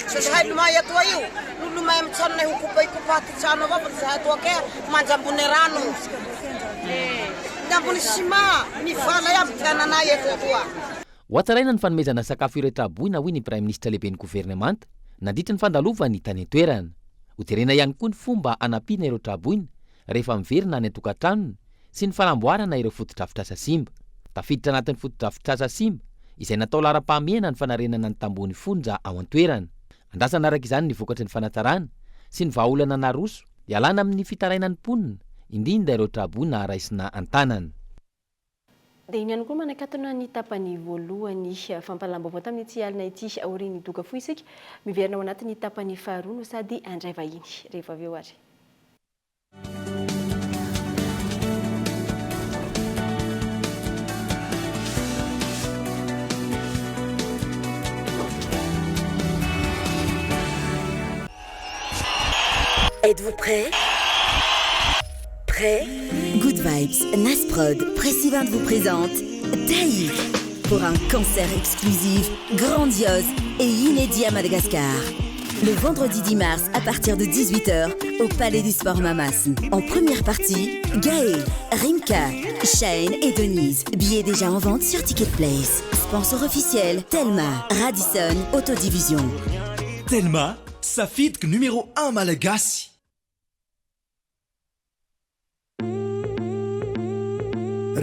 so zahay lomay atoa io no lomay amy tranonay ho kopa ikopaha ty trano avao fa tsy zahay atoa kea manja ambony rano ny ambony ciment mivala iaby ty ananay eto atoa. Ho hatsaraina ny fanomezana sakafo ireo traboina hoy ny Praiminisitra lehiben'ny governemanta nandritra ny fandalovany tany an-toerana. Hojerena ihany koa ny fomba hanampiana ireo traboina rehefa miverina any an-tokantranony sy ny fanamboarana ireo fotodrafitrasa simba. Tafiditra anatin'ny fotodrafitrasa simba izay natao laharam-pahamehana ny fanarenana ny tambohon'ny fonja ao an-toerana. Andrasana araka izany ny vokatry ny fanatsarana sy ny vahaolana naroso hialana amin'ny fitarainan'ny mponina, indrindra ireo traboina raisina an-tanana. Dia iny ihany koa manakatona ny tapany voalohany fampahalalam-baovao tamin'ity alina ity. Aorian'ny doka fohy isika, miverina ao anatin'ny tapany faharoa no sady handray vahiny rehefa avy eo ary. Êtes-vous prêt Prêt Good Vibes, Nasprod, Press Event vous présente Taïk pour un concert exclusif, grandiose et inédit à Madagascar. Le vendredi 10 mars à partir de 18h au Palais du Sport Mahamasina. En première partie, Gaël, Rimka, Shane et Denise. Billets déjà en vente sur Ticket Place. Sponsor officiel, Telma, Radisson, Autodivision. Telma, safidiko numéro 1 malagasy.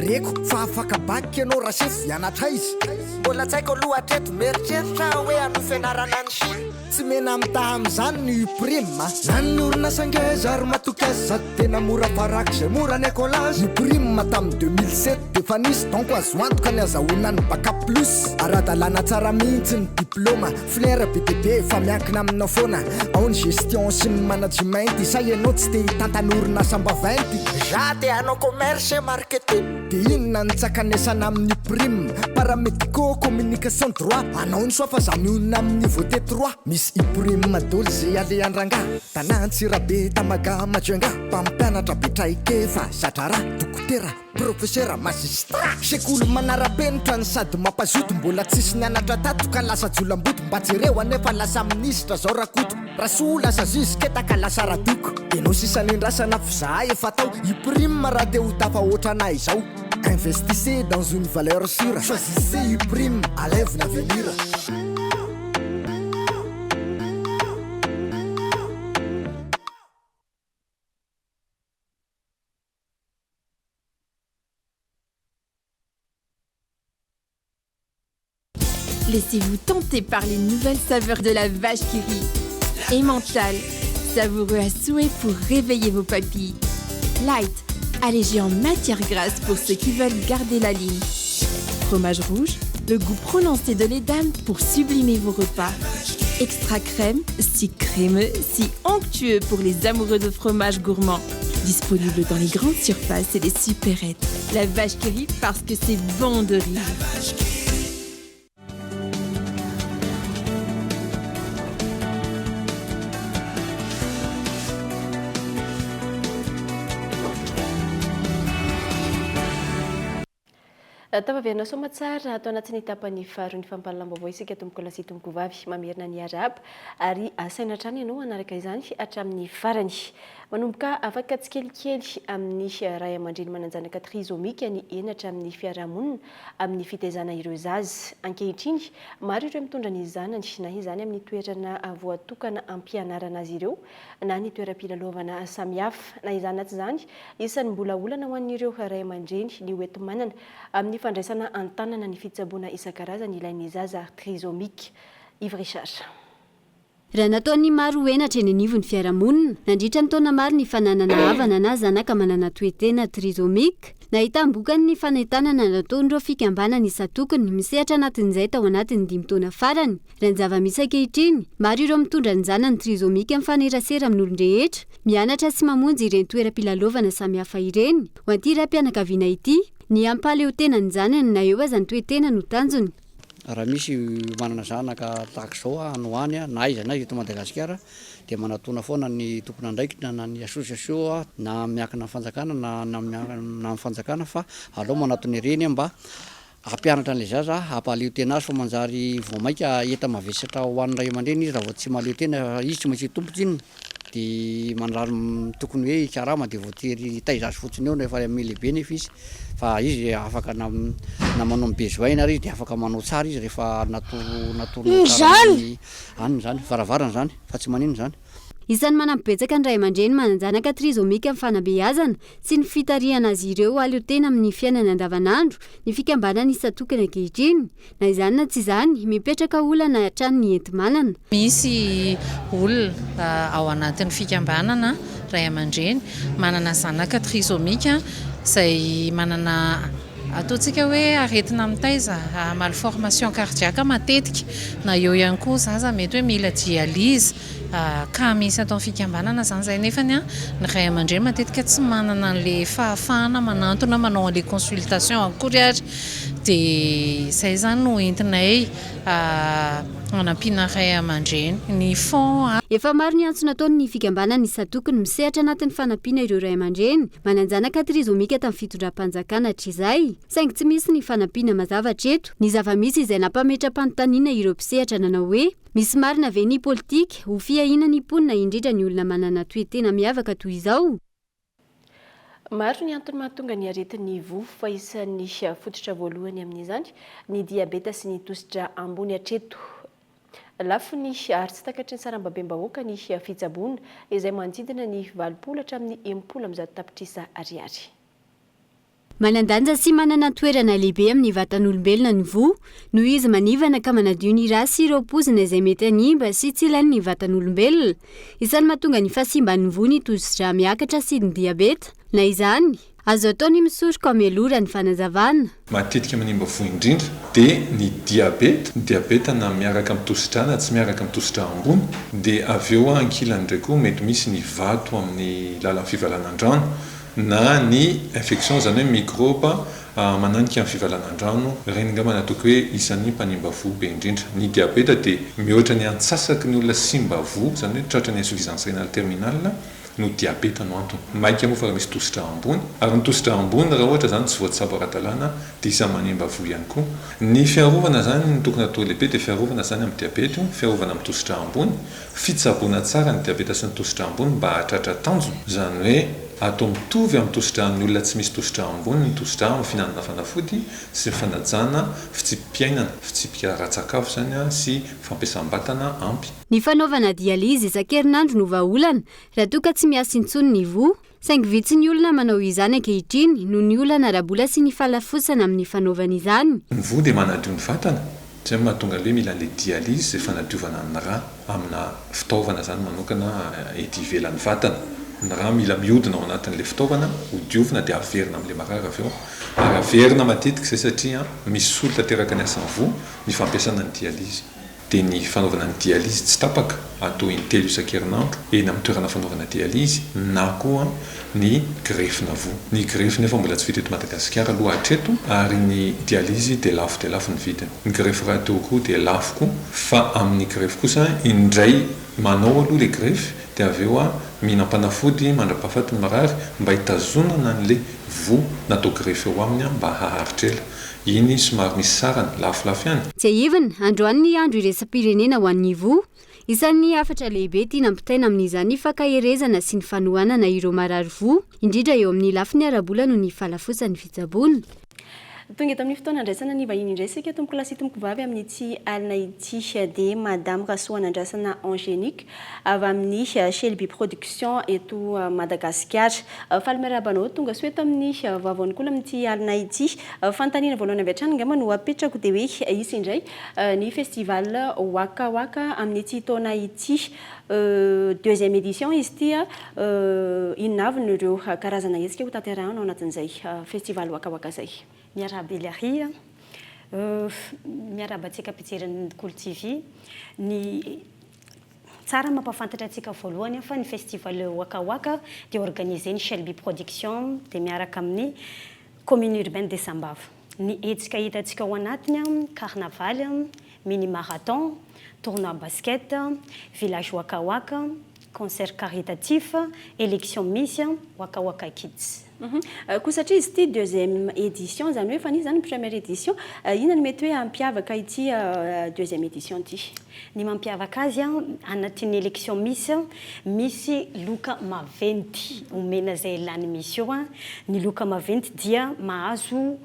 Reko fa afaka bac ianao rasefo hianatra aiza? Mbola tsy haiko aloha hatreto, mieritreritra aho hoe hanohy fianarana any Chine. Tsy mena-mitaha amin'izany ny Uprime a! Na ny orinasa ngeza ary matoky azy sady tena mora farak'izay mora ny écolage. Uprime tamin'ny 2007 dia efa nisy donc azo antoka ny azahoana ny bac plus. Ara-dalàna tsara mihitsy ny diplaoma, filière be dia be fa miankina aminao foana. Ao ny gestion sy ny management, sa ianao tsy te hitantana orinasam-baventy? Za te hanao commerce et marketing. Dia inona ny tsakanesana amin'ny prime? Paramédicaux, communication, droit. Anao ny soa fa za mionona amin'ny niveau T3. Misy i-prime dôly ze alehan-drangahy. Tana Antsirabe, Tamaga, Majunga. Mpampianatra be traikefa, za-draharaha, dokotera, profesera, magistrat. Sekoly manara-penitra no sady mampazoto. Mbola tsisy nianatra tato ka lasa jolamboto. Mba jereo anefa lasa minisitra zao Rakoto. Rasoa lasa zizy ketaka lasa radoko. Enao sisa nendrasana f'izahay efa tao. I prime raha te ho tafahoatra anay izao. Investissez dans une valeur sûre, choisissez Uprime, alaivo l'avenir. Laissez-vous tenter par les nouvelles saveurs de la vache qui rit. Emmental, savoureux à souhait pour réveiller vos papilles. Light, allégé en matière grasse pour ceux qui veulent garder la ligne. Fromage rouge, le goût prononcé de lait d'âme pour sublimer vos repas. Extra crème, si crémeux, si onctueux pour les amoureux de fromage gourmand. Disponible dans les grandes surfaces et les supérettes. La vache qui rit parce que c'est bon de rire. Tafaverina soamatsara ato anatin'ny tapany faharoan'ny fampahalalam-baovao isika tompokolahy sy tompokovavy. Mamerina ny arahaba ary asaina hatrany ianao hanaraka izany hatramin'ny farany. Manomboka afaka tsikelikely amin'ny ray aman-dreny manan-janaka trisomique ny henatra amin'ny fiarahamonina amin'ny fitaizana ireo zaza. Ankehitriny, maro ireo mitondra ny zanany na izany amin'ny toerana voatokana hampianarana azy ireo na ny toeram-pilalaovana samihafa. Na izany na tsy izany, isan'ny mbola olana ho an'ireo ray aman-dreny ny hoenti-manana amin'ny fandraisana an-tanana ny fitsaboana isan-karazany ilain'ny zaza trisomique. Yves Richard. Raha nataon'ny maro ho henatra eny anivon'ny fiarahamonina, nandritra ny taona maro ny fananana havana na zanaka manana toe-tena trisomique, nahitam-bokany ny fanentanana nataon'ireo fikambanana isan-tokony misehatra anatin'izay tao anatin'ny dimy taona farany. Raha ny zava-misy ankehitriny, maro ireo mitondra ny zanany trisomique mifanerasera amin'olon-drehetra, mianatra sy mamonjy ireny toeram-pilalaovana samihafa ireny. Ho an'ity raim-pianakaviana ity, ny hampahaleo tena ny zanany na eo aza ny toe-tena no tanjony. Raha misy manana zanaka tahaka izao any ho any na aiza na aiza eto Madagasikara dia manatona foana ny tompon'andraikitra na ny association na miankina amin'ny fanjakana na na amin'ny fanjakana fa aleo manatona ireny mba hampianatra an'ilay zaza hampahaleo tena azy fa manjary vao mainka enta-mavesatra ho an'ny ray aman-dreny izy raha vao tsy mahaleo tena izy tsy maintsy hitompo tsinona. Dia mandrary tokony hoe hikarama dia voatery hitaiza azy fotsiny eo rehefa miha lehibe nefa izy fa izy afaka na na manao ny besoin-ny ary izy dia afaka manao tsara izy rehefa natoro natoronao tsara ny anona izany varavarana izany fa tsy maninona izany. Isan'ny manampy betsaka ny ray aman-dreny manan-janaka trisomique amin'ny fanabeazana sy ny fitarihana azy ireo hahaleo tena amin'ny fiainana andavanandro ny fikambanana isan-tokony ankehitriny. Na izany na tsy izany, mipetraka olana hatrany ny enti-manana. Misy olona ao anatin'ny fikambanana, ray aman-dreny, manana zanaka trisomique izay manana ataontsika hoe aretina mitaiza, malformation cardiaque matetika, na eo ihany koa zaza mety hoe mila dialyse. Cas misy ato amin'ny fikambanana izany izay nefany ny ray aman-dreny matetika tsy manana an'ilay fahafahana manantona manao an'ilay consultation akory ary dia izay izany no entinay hanampiana ray aman-dreny. Ny fonds. Efa maro ny antso nataon'ny fikambanana isan-tokony misehatra anatin'ny fanampiana ireo ray aman-dreny manan-janaka trisomique tamin'ny fitondram-panjakana hatrizay saingy tsy misy ny fanampiana mazava hatreto. Ny zava-misy izay nampametra-panontaniana ireo mpisehatra nanao hoe Misy marina ve ny politika ho fiahiana ny mponina indrindra ny olona manana toe-tena miavaka toy izao? Maro ny antony mahatonga ny aretin'ny voa fa isan'ny fototra voalohany amin'izany ny diabeta sy ny tosidra ambony hatreto. Lafo ny ary tsy takatry ny sarambabem-bahoaka ny fitsaboana izay manodidina ny 80 hatramin'ny 160 tapitrisa ariary. Manan-danja sy manana toerana lehibe amin'ny vatan'olombelona ny voa, noho izy manivana ka manadio ny ra sy ireo poizina izay mety hanimba sy tsy ilain'ny vatan'olombelona. Isan'ny mahatonga ny fahasimban'ny voa ny tosidra miakatra sy ny diabeta. Na izany, azo atao ny misoroka mialoha raha ny fanazavana. Matetika manimba voa indrindra dia ny diabeta, ny diabeta na miaraka amin'ny tosidra na tsy miaraka amin'ny tosidra ambony, dia avy eo ankilany indray koa mety misy ny vato amin'ny lalan'ny fivalanan-drano na ny infection izany hoe mikraoba mananika ny fivalanan-drano, ireny angamba no ataoko hoe isan'ny mpanimba voa be indrindra. Ny diabeta dia mihoatra ny antsasaky ny olona simba voa, izany hoe tratran'ny insuffisance rénale terminale, no diabeta no antony. Maika moa fa raha misy tosidra ambony, ary ny tosidra ambony raha ohatra izany tsy voatsabo ara-dalàna dia isan'ny manimba voa ihany koa. Ny fiarovana izany ny tokony atao lehibe dia fiarovana izany amin'ny diabeta io, fiarovana amin'ny tosidra ambony, fitsaboana tsara ny diabeta sy ny tosidra ambony mba hahatratra tanjona, izany hoe atao mitovy amin'ny tosidran'ny olona tsy misy tosidra ambony ny tosidra amin'ny fihinanana fanafody sy ny fanajana fitsipi-piainana, fitsipika ara-tsakafo izany sy fampiasam-batana ampy. Ny fanaovana dialyse isan-kerinandro no vahaolana raha toa ka tsy miasa intsony ny voa, saingy vitsy ny olona manao izany ankehitriny noho ny olana ara-bola sy ny fahalafosana amin'ny fanaovana izany. Ny voa dia manadio ny vatana, izay no mahatonga ilay hoe mila an'ilay dialyse izay fanadiovana ny ra amina fitaovana izany manokana ety ivelan'ny vatana. Ny ra mila mihodina ao anatin'ilay fitaovana, hodiovina dia averina amin'ilay marary avy eo. Ary averina matetika izay satria misolo tanteraka ny asan'ny voa ny fampiasana ny dialyse. dia ny fanaovana ny dialyse tsy tapaka, atao intelo isan-kerinandro, eny amin'ny toerana fanaovana dialyse, na koa ny grefina voa. Ny grefy nefa mbola tsy vita eto Madagasikara aloha hatreto, ary ny dialyse dia lafo dia lafo ny vidiny. Ny grefy rahateo koa dia lafo koa, fa amin'ny grefy kosa indray manao aloha ilay grefy dia avy eo mihinam-panafody mandra-pahafaty ny marary mba hitazonana an'ilay voa natao grefy eo aminy mba haharitra ela. Iny somary misy sarany, lafolafo ihany. Tsiahivina, androany ny andro iraisam-pirenena ho an'ny voa. Isan'ny hafatra lehibe tiana ampitaina amin'izany ny fankaherezana sy ny fanohanana ireo marary voa, indrindra eo amin'ny lafiny ara-bola noho ny fahalafosan'ny fitsaboana. Tonga eto amin'ny fotoana andraisana ny vahiny indray isika tompokolahy sy tompokovavy amin'ity alina ity dia Madame Rasoanandrasana Angénique avy amin'ny Shelby Production eto Madagasikara. Faly miarahaba anao tonga soa eto amin'ny Vaovaon'ny Kolo amin'ity alina ity. Fanontaniana voalohany avy hatrany angamba no apetrako dia hoe hisy indray ny festival Waka Waka amin'ity taona ity. Deuxième édition izy ity. Inona avy no ireo karazana hetsika ho tanterahina ao anatin'izay festival Waka Waka izay? Miarahaba Hilary a! Miarahaba antsika mpijery ny Kolo TV. Ny Tsara mampahafantatra antsika voalohany fa ny festival Waka Waka dia organiser ny Shelby Production dia miaraka amin'ny Commune Urbaine de Sambava. Ny hetsika hitantsika ao anatiny, carnaval, mini marathon, tournoi basket, village Waka Waka, concert caritatif, élection Miss Waka Waka Kids. Koa satria izy ity deuxième édition, izany hoe efa nisy izany ny première édition, inona no mety hoe hampiavaka ity deuxième édition ity? Ny mampiavaka azy, anatin'ny élection Miss, misy loka maventy omena izay lany Miss eo. Ny loka maventy dia mahazo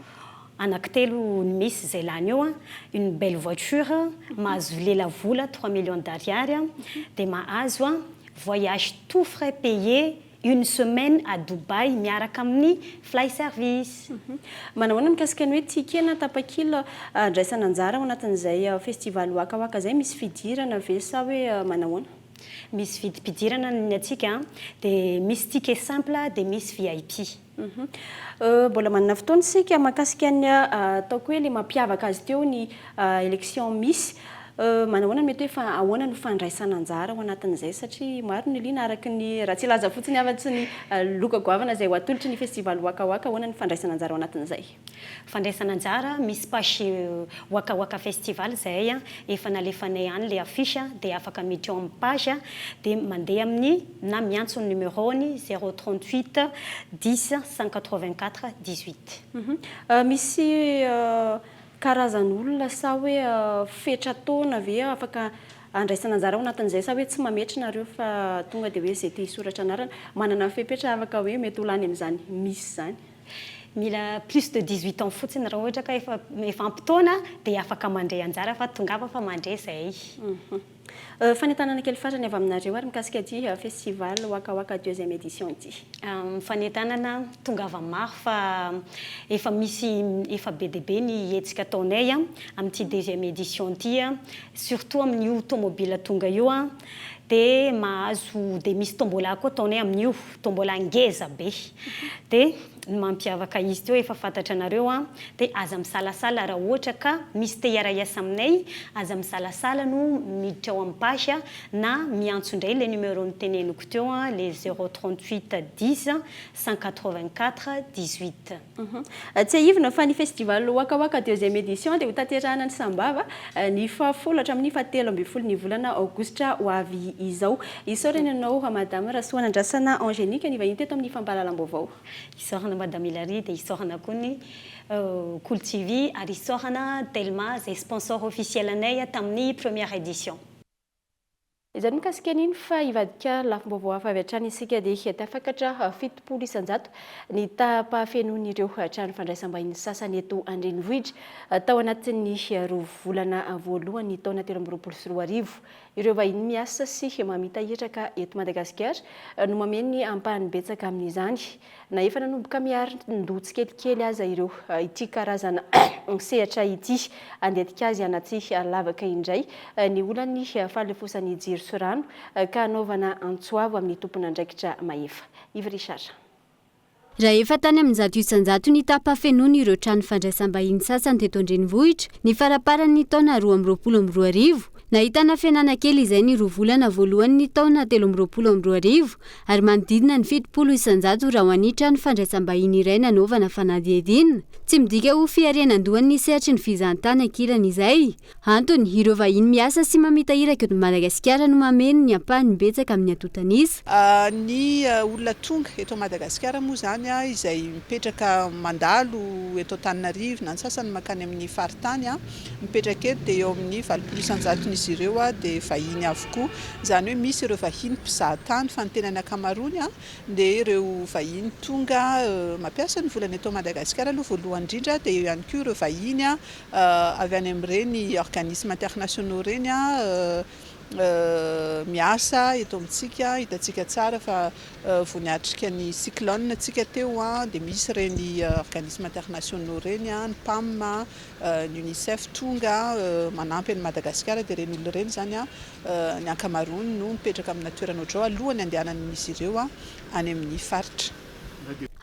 anankitelo ny Miss izay lany eo, une belle voiture, mahazo lelavola trois millions d'ariary, dia mahazo voyage tout frais payé Une semaine à Dubaï miaraka amin'ny Fly Service. Manahoana mikasika ny hoe ticket na tapakila andraisana anjara ao anatin'izay festival Waka Waka izay? Misy fidirana ve sa hoe manahoana? Misy vidim-pidirana ny antsika dia misy ticket simple dia misy VIP. Mbola manana fotoana isika mahakasika ny ataoko hoe ilay mampiavaka azy teo ny élection Miss. Manahoana no mety hoe fa ahoana no fandraisana anjara ao anatin'izay satria maro ny liana araka ny raha tsy hilaza fotsiny afa-tsy ny loka goavana izay ho atolotry ny festival Waka Waka, ahoana ny fandraisana anjara ao anatin'izay? Fandraisana anjara, misy page Waka Waka Festival izahay efa nalefanay any ilay affiche dia afaka miditra ao amin'ny page dia mandeha amin'ny na miantso ny numéro-ny 038 10 184 18. Misy karazan'olona sa hoe fetra taona ve afaka andraisana anjara ao anatin'izay sa hoe tsy mametra nareo fa tonga dia hoe izay te hisoratra anarana manana fepetra afaka hoe mety ho lany amin'izany misy izany? Mila plus de 18 ans fotsiny raha ohatra ka efa efa ampy taona dia afaka mandray anjara fa tongava fa mandray izahay. Fanentanana kely farany avy aminareo ary mikasika ity festival Waka Waka deuxième édition ity. Fanentanana, tongava maro fa efa misy efa be dia be ny hetsika ataonay amin'ity deuxième édition ity surtout amin'io tomobile tonga io dia mahazo dia misy tombola koa ataonay amin'io, tombola ngeza be dia ny mampiavaka izy teo efa fantatranareo an, dia aza misalasala raha ohatra ka misy te hiara-hiasa aminay, aza misalasala no miditra ao amin'ny page na miantso indray ilay numéro noteneniko teo an, le 0 38 10 184 18. Tsiahivina fa ny festival Waka Waka deuxième édition dia hotanterahina any Sambava ny fahafolo hatramin'ny fahatelo ambin'ny folo ny volana aogositra ho avy izao. Isaorana ianao Madame Rasoanandrasana Angélique nivahiny teto amin'ny fampahalalam-baovao. Isaorana Madame Hilary dia isaorana koa ny Kolo TV ary isaorana Telma izay sponsor officiel anay tamin'ny première édition. Izany mikasika an'iny fa hivadika lafim-baovao hafa avy hatrany isika dia tafakatra 70% ny taham-pahafenoan'ireo trano fandraisam-bahiny sasany eto an-drenivohitra tao anatin'ny roa volana voalohany taona 2023. Ireo vahiny miasa sy mamita iraka eto Madagasikara no mameno ny ampahany betsaka amin'izany. Na efa nanomboka miarin-doha tsikelikely aza ireo ity karazana sehatra ity, handetika azy anaty lavaka indray ny olan'ny fahalefosan'ny jiro sy rano ka hanaovana antso avo amin'ny tompon'andraikitra mahefa. Yves Richard. Raha efa tany amin'ny 100% ny taham-pahafenoana ireo trano fandraisam-bahiny sasany teto an-drenivohitra ny faramparan'ny taona 2022, nahitana fihenana kely izay ny roa volana voalohan'ny taona 2023 ary manodidina ny 70% raha ho an'ny trano fandraisam-bahiny iray nanaovana fanadihadiana. Tsy midika ho fiharenan-dohan'ny sehatry ny fizahantany ankilany izay. Antony, ireo vahiny miasa sy mamita iraka eto Madagasikara no mameno ny ampahany betsaka amin'ny antontan'isa. Ny olona tonga eto Madagasikara moa izany izay mipetraka mandalo eto Antananarivo na ny sasany mankany amin'ny faritany mipetraka eto dia eo amin'ny 80 isan-jaton'izy ireo dia vahiny avokoa. Izany hoe misy ireo vahiny mpizahatany fa ny tena ny ankamaroany dia ireo vahiny tonga mampiasa ny volany eto Madagasikara aloha voalohany indrindra dia eo ihany koa ireo vahiny avy any amin'ireny organismes internationaux ireny miasa eto amintsika. Hitantsika tsara fa vao niatrika ny cyclone tsika teo dia misy ireny organismes internationaux ireny, ny PAM, ny UNICEF tonga manampy an'i Madagasikara dia ireny olona ireny izany ny ankamaroany no mipetraka amina toerana ohatr'izao alohan'ny handehanan'izy ireo any amin'ny faritra.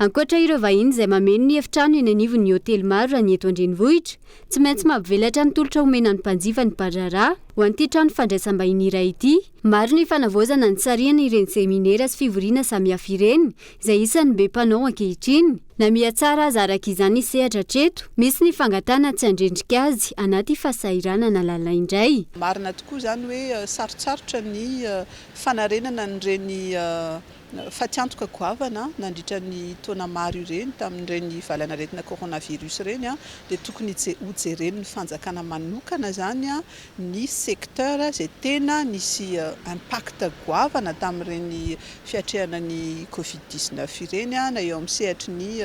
Ankoatra ireo vahiny izay mameno ny efitrano eny anivon'ny hotely maro raha ny eto an-drenivohitra, tsy maintsy mampivelatra ny tolotra omena ny mpanjifa ny mpandraharaha ho an'ity trano fandraisam-bahiny iray ity. Maro ny fanavaozana nisarihana ireny seminera sy fivoriana samihafa ireny, izay isan'ny be mpanao ankehitriny. Na mihatsara aza araka izany ny sehatra hatreto, misy ny fangatahana tsy handrendrika azy anaty fahasahiranana lalina indray. Marina tokoa izany hoe sarotsarotra ny fanarenana an'ireny Fatiantoka goavana nandritra ny taona maro ireny tamin'ireny valan'aretina coronavirus ireny dia tokony hojeren'ny fanjakana manokana izany ny secteur izay tena nisy impact goavana tamin'ireny fiatrehana ny covid 19 ireny na eo amin'ny sehatry ny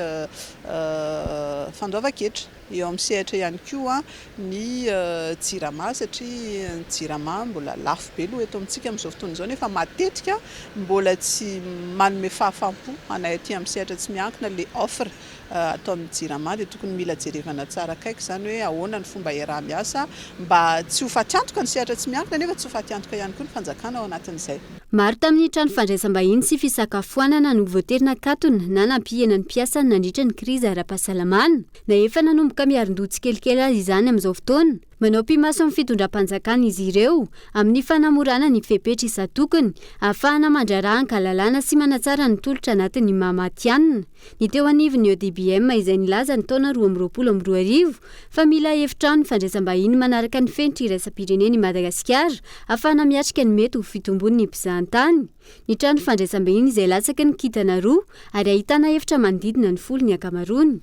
fandoavan-ketra. Eo amin'ny sehatra ihany koa ny jirama satria ny jirama mbola lafo be aloha eto amintsika amin'izao fotoana izao nefa matetika mbola tsy manome fahafaham-po anay aty amin'ny sehatra tsy miankina ilay offre ataon'ny jirama dia tokony mila jerevana tsara akaiky izany hoe ahoana ny fomba iaraha-miasa mba tsy ho fatiantoka ny sehatra tsy miankina nefa tsy ho fatiantoka ihany koa ny fanjakana ao anatin'izay. Maro tamin'ny trano fandraisam-bahiny sy fisakafoanana no voatery nakatona na nampihena ny mpiasany nandritra ny krizy ara-pahasalamana. Na efa nanomboka miarin-doha tsikelikely aza izany amin'izao fotoana, manao pi-maso amin'ny fitondram-panjakana izy ireo amin'ny fanamorana ny fepetra isan-tokony ahafahana mandraharaha an-kalalana sy manatsara ny tolotra anatin'ny maha matihanina. Ny teo anivon'ny EDBM izay nilaza ny taona 2022 fa mila efitrano fandraisam-bahiny manaraka ny fenitra iraisam-pirenena i Madagasikara ahafahana miatrika ny mety ho fitombon'ny mpizahantany. Ny trano fandraisam-bahiny izay latsaky ny kintana roa ary ahitana efitra manodidina ny folo ny ankamaroany.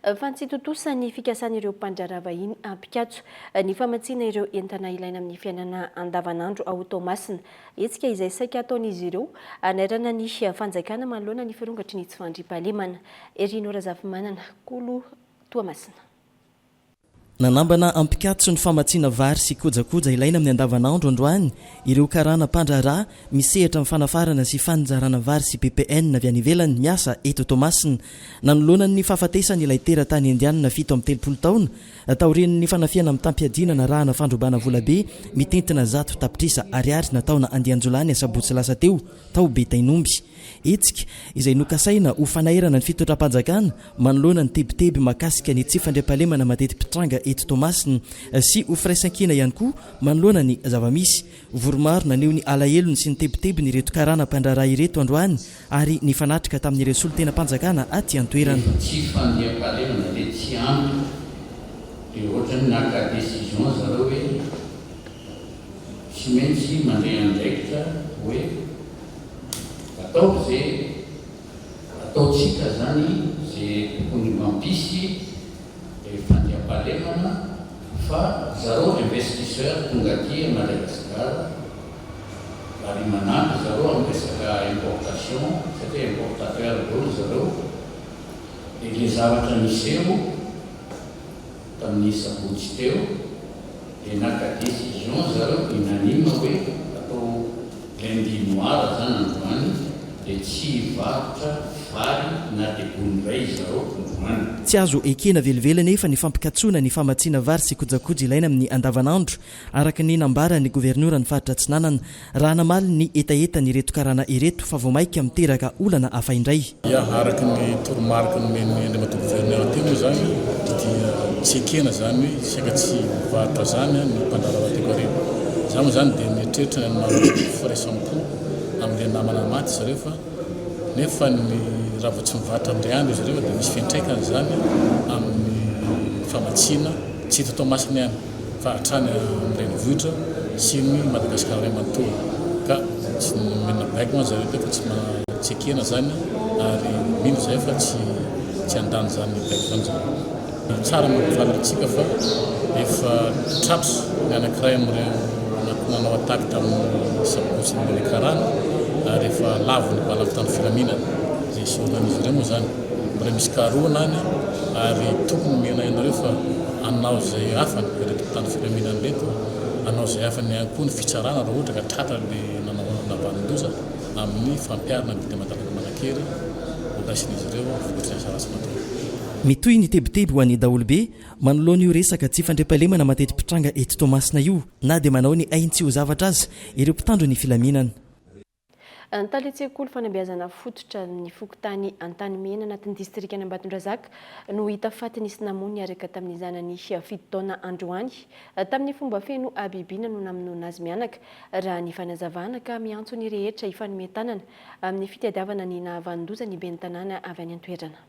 Fa tsy tontosa ny fikasan'ireo mpandraharaha vahiny hampikatso ny famatsiana ireo entana ilaina amin'ny fiainana andavanandro ao Toamasina. Hetsika izay saika hataon'izy ireo hanairana ny fanjakana manoloana ny firongatry ny tsy fandriampahalemana. Herino Razafimanana, Kolo Toamasina. Nanambana hampikatso ny famatsiana vary sy kojakoja ilaina amin'ny andavanandro androany ireo karana mpandraharaha misehatra amin'ny fanafarana sy faninjarana vary sy ppn avy any ivelany miasa eto Toamasina nanoloana ny fahafatesan'ilay teratany indianina 37 taona taorian'ny fanafihana mitam-piadiana narahana fandrobana volabe mitentina 100 tapitrisa ariary nataona andian-jiolahy ny asabotsy lasa teo tao Betainomby. Hetsika izay nokasaina ho fanairana ny fitondram-panjakana manoloana ny tebiteby mahakasika ny tsy fandriampahalemana mateti-pitranga eto Toamasina sy ho firaisankina ihany koa manoloana ny zava-misy. Vory maro naneho ny alahelony sy ny tebitebiny ireto karana mpandraharaha ireto androany ary nifanatrika tamin'ireo solontenam-panjakana aty an-toerana. Rehefa tsy fandriampahalemana dia tsy ampy dia ohatran'ny naka décision zareo hoe tsy maintsy mandray andraikitra hoe ataovy ze ataontsika zany ze tokony mampisy fandriampahalemana fa zareo investisseur tonga aty a Madagascar ary manampy zareo am resaka importation satria importateur daholo zareo de le zavatra niseho Tamin'ny sabotsy teo dia naka décision zareo unanime hoe atao lundi noir zany androany dia tsy hivarotra vary na dia gony iray zareo androany. Tsy azo ekena velively anefa ny fampikatsoana ny famatsiana vary sy kojakoja ilaina amin'ny andavanandro, araka ny nambaran'ny governoran'ny faritra Atsinanana, raha namaly ny hetahetan'ireto karana ireto fa vao mainka miteraka olana hafa indray. Ya, araka ny toromarika nomen'ny Andriamatoa Gouverneur teo moa izany dia tsy ekena izany hoe saika tsy mivarotra izany ny mpandraharaha toekarena. Izaho moa izany dia mieritreritra ny hanao firaisam-po amin'ilay namana maty zareo fa nefa ny raha vao tsy mivarotra indray andro izy ireo dia misy fiantraikany izany amin'ny famatsiana tsy eto Toamasina ihany. fa hatrany amin'ny renivohitra sy ny Madagasikara iray manontolo ka tsy nomena baiko mantsy zareo teo fa tsy tsy ekena izany ary mino izahay fa tsy tsy handany izany baiko izany zareo. Tsara ny mampifantatra antsika fa efa tratra ny anankiray amin'ireo nanao attaque tamin'ny sabotsy ny Karana ary efa lavo ny bala mpitandro filaminana izay isaorana an'izy ireo moa izany. Mbola misy karohina any ary tokony omena ianareo fa hanao izay afany ireto mpitandro filaminana ireto, hanao izay afany ihany koa ny fitsarana raha ohatra ka tratra ilay nanao nahavanon-doza amin'ny fampiharana ny didy aman-dalàna manan-kery horaisin'izy ireo vokatry ny asa ratsy nataony. Mitohy ny tebiteby ho an'ny daholobe manoloana io resaka tsy fandriampahalemana mateti-pitranga eto Toamasina io na dia manao ny ainy tsy ho zavatra aza ireo mpitandro ny filaminana. Ny talen-tsekoly fanabeazana fototra ny fokontany Antanimena anatin'ny distrikan'Ambatondrazaka no hita faty nisy namono niaraka tamin'ny zanany fito taona androany. Tamin'ny fomba feno habibiana no namonoana azy mianaka, raha ny fanazavana, ka miantso ny rehetra hifanome tanana amin'ny fitadiavana ny nahavanon-doza ny ben'ny tanàna avy any an-toerana.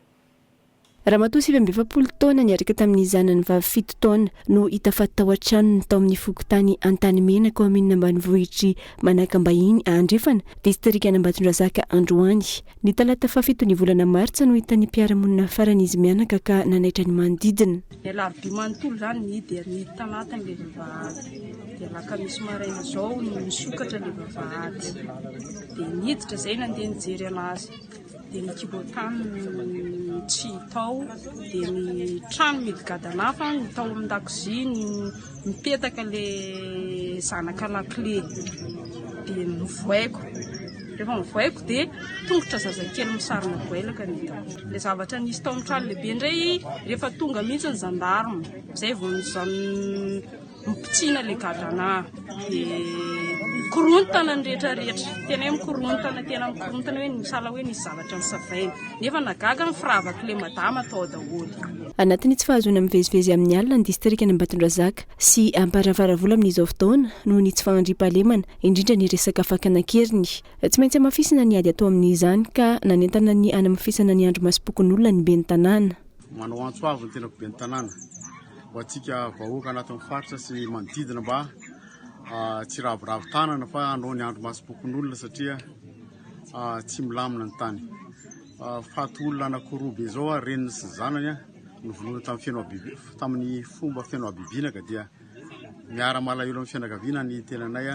Ramatoa 49 taona niaraka tamin'ny zanany vavy fito taona no hita faty tao an-tranony tao amin'ny fokontany Antanimena, kaominina ambanivohitr'i Manakambahiny Andrefana, distrikan'Ambatondrazaka androany. Ny talata fahafito ny volana martsa no hitan'ny mpiara-monina farany izy mianaka ka nanaitra ny manodidina. Ny alarobia manontolo izany nihidy ary nihidy tanatiny ilay vavahady. Dia alakamisy maraina izao no nisokatra ilay vavahady. Dia niditra izay nandeha nijery an'azy. Dia ny kibon-tany tsy hita ao, dia ny trano mihidy hafa ny tao amin-dakozia mipetaka ilay zanaka lakile, dia novohaiko, rehefa novohaiko dia tongotra zazakely misarona goelaka no hitako. Ilay zavatra nisy tao amin'ny trano lehibe indray rehefa tonga mihitsy ny gendarme izay vao Mipitsina le gadrana dia mikorontana ny rehetra rehetra, tena hoe mikorontana, tena mikorontana hoe sahala hoe nisy zavatra nosavaina, nefa nahagaga ny firavak'le madama tao daholo. Anatin'ny tsy fahazoana mivezivezy amin'ny alina ny distrikan'Ambatondrazaka sy Amparafaravola amin'izao fotoana noho ny tsy fahandriampahalemana, indrindra ny resaka fakana an-keriny. Tsy maintsy hamafisina ny ady atao amin'izany ka nanentana ny hanamafisana ny andrimasom-pokonolona ny ben'ny tanàna. Manao antso avo ny tenako ben'ny tanàna ho antsika vahoaka anatin'ny faritra sy manodidina mba tsy hiraviravy tanana fa hanao ny andrimasom-pokonolona satria tsy milamina ny tany. Faty olona anankiroa be izao reniny sy zanany novonoina tamin'ny feno habibi- tamin'ny fomba feno habibiana ka dia miara-malahelo amin'ny fianakaviana ny tenanay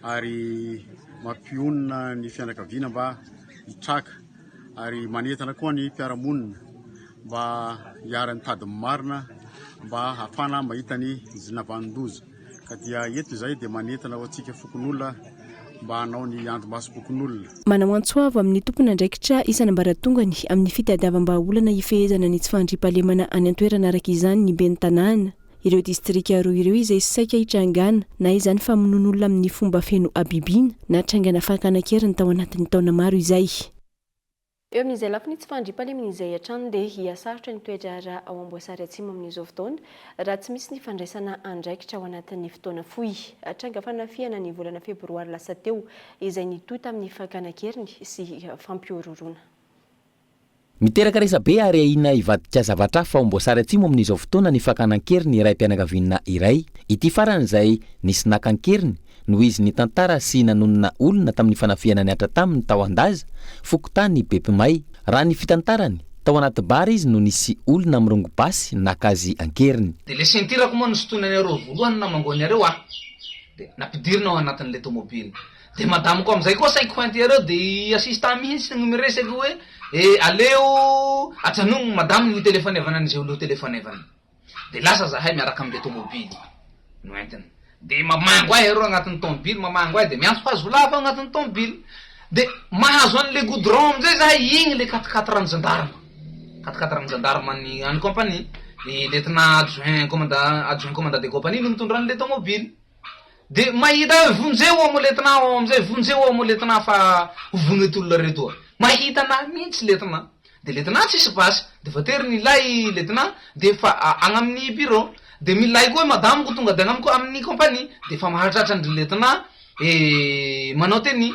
ary mampionona ny fianakaviana mba hitraka ary manentana koa ny mpiara-monina mba hiara-mitady ny marina. mba hahafana mahita ny navanon-doza. Ka dia eto izahay dia manentana ho antsika fokonolona mba hanao ny andrimasom-pokonolona. Manao antso avo amin'ny tompon'andraikitra isan'ambaratongany amin'ny fitadiavam-bahaolana hifehezana ny tsy fandriampahalemana any an-toerana araka izany ny ben'ny tanàna. Ireo distrika roa ireo izay saika hitrangana na izany famonoan'olona amin'ny fomba feno habibiana na trangana fakana an-keriny tao anatin'ny taona maro izay. Eo amin'izay lafiny tsy fandriampahalemana izay hatrany dia hihasarotra ny toe-draharaha ao Amboasary Atsimo amin'izao fotoana raha tsy misy ny fandraisana andraikitra ao anatin'ny fotoana fohy. Tranga fanafihana ny volana febroary lasa teo izay nitohy tamin'ny fakana an-keriny sy fampihorohoroana. Miteraka resabe ary ahiana hivadika zavatra hafa ao Amboasary Atsimo amin'izao fotoana ny fakana an-keriny raim-pianakaviana iray. Ity farany izay nisy naka an-keriny noho izy nitantara sy nanonona olona tamin'ny fanafihana nihatra taminy tao Andaza, fokontany Bepimay. Raha ny fitantarany, tao anaty bar izy no nisy olona mirongo basy naka azy an-keriny. Dia le ceinture-ko moa nosintonan'iareo voalohany namangoan'iareo ahy, dia nampidirina ao anatin'ilay tomobile. Dia madame-ko amin'izay koa saiky ho entiareo dia i assistant mihitsy no miresaka hoe eh aleo ajanogno madame ny telephone-vana an'izay olo telephone-vana. Dia lasa zahay miaraka amin'ilay tomobily no entina. Dia mamango ahy areo agnatin'ny tomobily, mamango ahy dia miantso hazo lava aho agnatin'ny tomobily. Dia mahazo an'ilay goudron amin'izay zahay, igny ilay quatre quatre an'ny gendarme. Quatre quatre an'ny gendarme an'ny an'ny compagnie. I lieutenant adjoint commandant adjoint commandant de compagnie no mitondra an'ilay tomobily. Dia mahita hoe vonjeo aho moa lieutenant ao amin'izay, vonjeo aho moa lieutenant fa ho vonoy olona reto a. Mahita anah mihitsy lieutenant. Dia lieutenant tsisy basy, dia voatery nilay lieutenant, dia efa agny amin'ny bureau. Dia milay koa madame-ko tonga dia agny amiko amin'ny compagnie, dia efa mahatratra an-dry lieutenant eh manao tenue.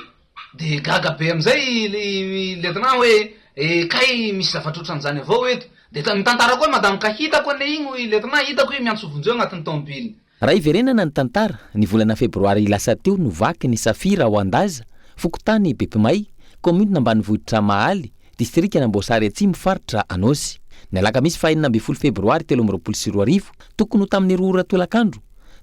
Dia gaga be amin'izay i lieutenant hoe eh kay misy zavatra ohatran'izany avao eto. Dia nitantara koa madame ka hitako anie igny hoy lieutenant, hitako io miantso vonjeo agnatin'ny tomobile. Raha hiverenana ny tantara, ny volana febroary lasa teo no vaky ny safira ao Andaza, fokontany Bepimay, kaominina ambanivohitra Mahaly, distrikan'Amboasary Atsimo, faritra Anôsy. Ny alakamisy faha 16 febroary 2023, tokony ho tamin'ny roa ora tolakandro,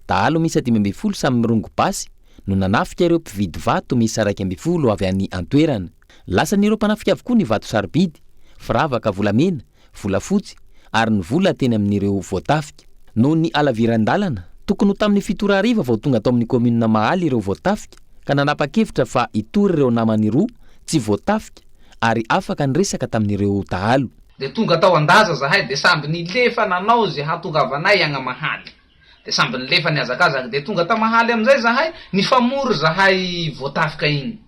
dahalo miisa 15 samy mirongo basy no nanafika ireo mpividy vato miisa 11 avy any an-toerana. Lasan'ireo mpanafika avokoa ny vato sarobidy, firavaka volamena, volafotsy ary ny vola teny amin'ireo voatafika. Noho ny halaviran-dalana, tokony ho tamin'ny fito ora hariva vao tonga tao amin'ny kaominina Mahaly ireo voatafika ka nanapa-kevitra fa hitory ireo namany roa tsy voatafika ary afaka niresaka tamin'ireo dahalo. Dia tonga tao Andaza zahay dia samby nilefa nanao ze hatongavanay agny Mahaly. Dia samby nilefa nihazakazaka. Dia tonga ta Mahaly amizay zahay, nifamory zahay voatafika igny.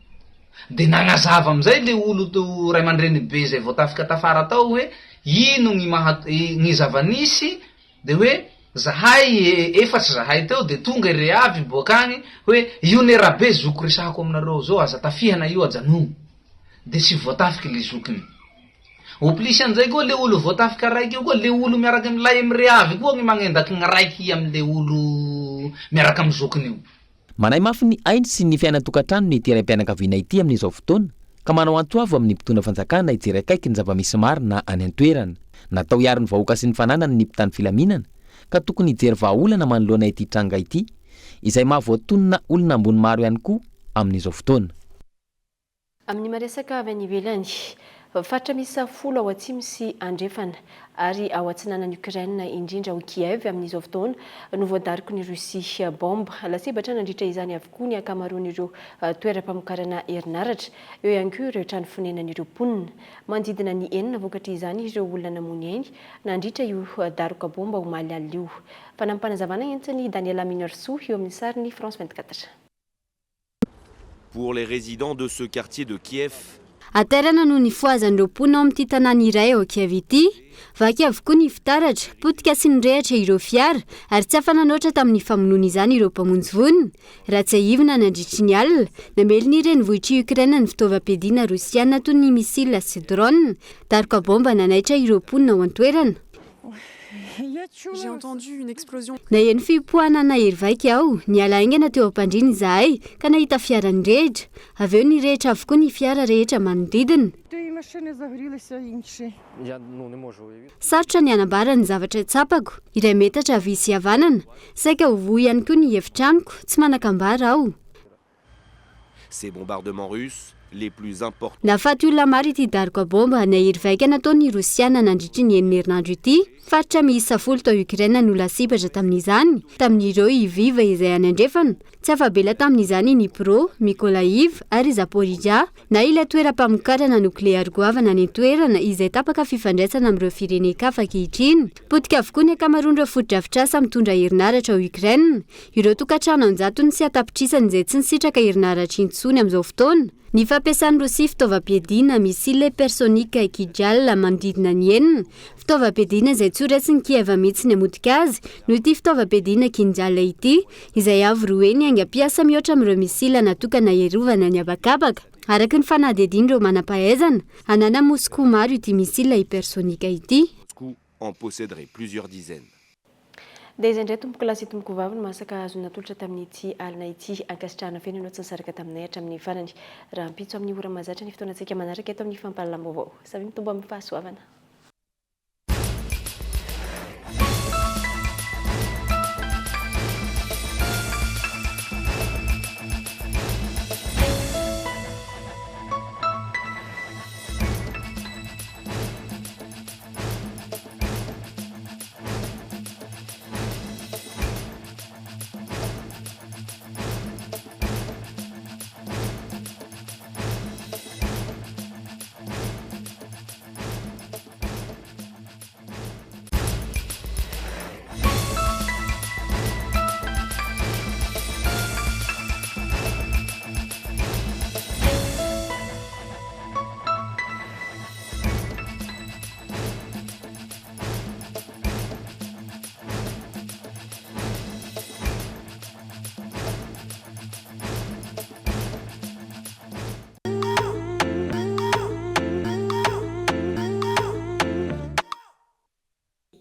Dia nagnazava amizay le olo ray aman-dreny be zay voatafika tafara tao hoe ino gny maha gny zava-nisy, de hoe zahay efatsy zahay teo de tonga i Reavy boak'agny hoe io ne Rabe zoko resahako aminareo zao aza tafihana io ajanogno, de tsy voatafiky le zokiny. Au plus an'izay koa le olo voatafika raiky io koa le olo miaraka milay amy Reavy koa gny magnendaky gny raiky amle olo miaraka amy zokiny io. Manahy mafy ny ainy sy ny fiainan-tokantranony ity raim-pianakaviana ity amin'izao fotoana ka manao antso avo amin'ny mpitondra fanjakana hijery akaiky ny zava-misy marina any an-toerana. Natao hiaro ny vahoaka sy ny fananany ny mpitandro filaminana ka tokony hijery vahaolana manoloana ity tranga ity izay mahavoatonona olona ambony maro ihany koa amin'izao fotoana. Amin'ny maresaka avy any ivelany, faritra miisa folo ao atsimo sy andrefana ary ao atsinanan'i Ukraine, indrindra ao Kiev amin'izao fotoana, no voadaroky ny Russie baomba. Lasibatra nandritra izany avokoa ny ankamaroan'ireo toeram-pamokarana herinaratra, eo ihany koa ireo trano fonenan'ireo mponina. Manodidina ny enina vokatr'izany ireo olona namoy ny ainy nandritra io daroka baomba omaly alina io. Fanampim-panazavana entin'i Daniela Minorsoa eo amin'ny sarin'ny France 24. Pour les résidents de ce quartier de Kiev, Hatairana no nifohazan'ireo mponina ao amin'ity tanàna iray ao Kiev ity. Vaky avokoa ny fitaratra, potika sy nirehitra ireo fiara, ary tsy afa-nanoatra tamin'ny famonoana izany ireo mpamonjy voina. Raha tsiahivina, nandritry ny alina, namely ny renivohitr'i Ukraine ny fitaovam-piadiana rosiana toy ny missiles sy drones. Daroka baomba nanaitra ireo mponina ao an-toerana. Naheno fipoahana nahery vaika aho. Niala haingana teo am-pandriana izahay ka nahita fiara nirehitra. Avy eo nirehitra avokoa ny fiara rehetra manodidina. Sarotra ny hanambara ny zavatra tsapako. Iray metatra havia sy havanana. Saika ho voa ihany koa ny efitranoko. Tsy manan-kambara aho. Ces bombardements russes. les plus importants. Nahafaty olona maro ity daroka baomba nahery vaika nataon'ny Rosiana nandritry ny enina herinandro ity. Faritra miisa folo tao Ukraine no lasibatra tamin'izany, tamin'ireo i Lviv izay any andrefana. Tsy afa-bela tamin'izany i Dnipro, Mykolaiv ary Zaporizhzhia, na ilay toeram-pamokarana nokleary goavana any an-toerana izay tapaka fifandraisana amin'ireo firenen-kafa ankehitriny. Potika avokoa ny ankamaroan'ireo fotodrafitrasa mitondra herinaratra ao Ukraine. Ireo tokantrano an-jatony sy an-tapitrisany izay tsy nisitraka herinaratra intsony amin'izao fotoana. Ny fampiasan'i Rosia fitaovam-piadiana, missile hypersonique Kinjal, manodidina ny enina, fitaovam-piadiana izay tsy ho resin'i Kiev mihitsy ny hamotika azy, noho ity fitaovam-piadiana Kinjal ity, izay avo roa heny haingam-piasa mihoatra amin'ireo missile natokana hiarovana ny habakabaka. Araka ny fanadihadian'ireo manam-pahaizana, ananan'i Moskoa maro ity missile hypersonique ity. Moscou en posséderait plusieurs dizaines. Dia izay indray tompoko lahy sy tompoko vavy no masaka azo natolotra tamin'ity alina ity. Ankasitrahana feno ianao tsy nisaraka taminay hatramin'ny farany. Rahampitso amin'ny ora mahazatra ny fotoanantsika manaraka eto amin'ny fampahalalam-baovao. Samia mitombo amin'ny fahasoavana.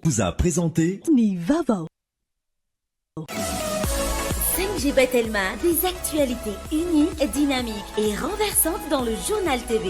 Vous a présenté Ny vaovao. 5G by Telma, des actualités uniques, dynamiques et renversantes dans le journal TV.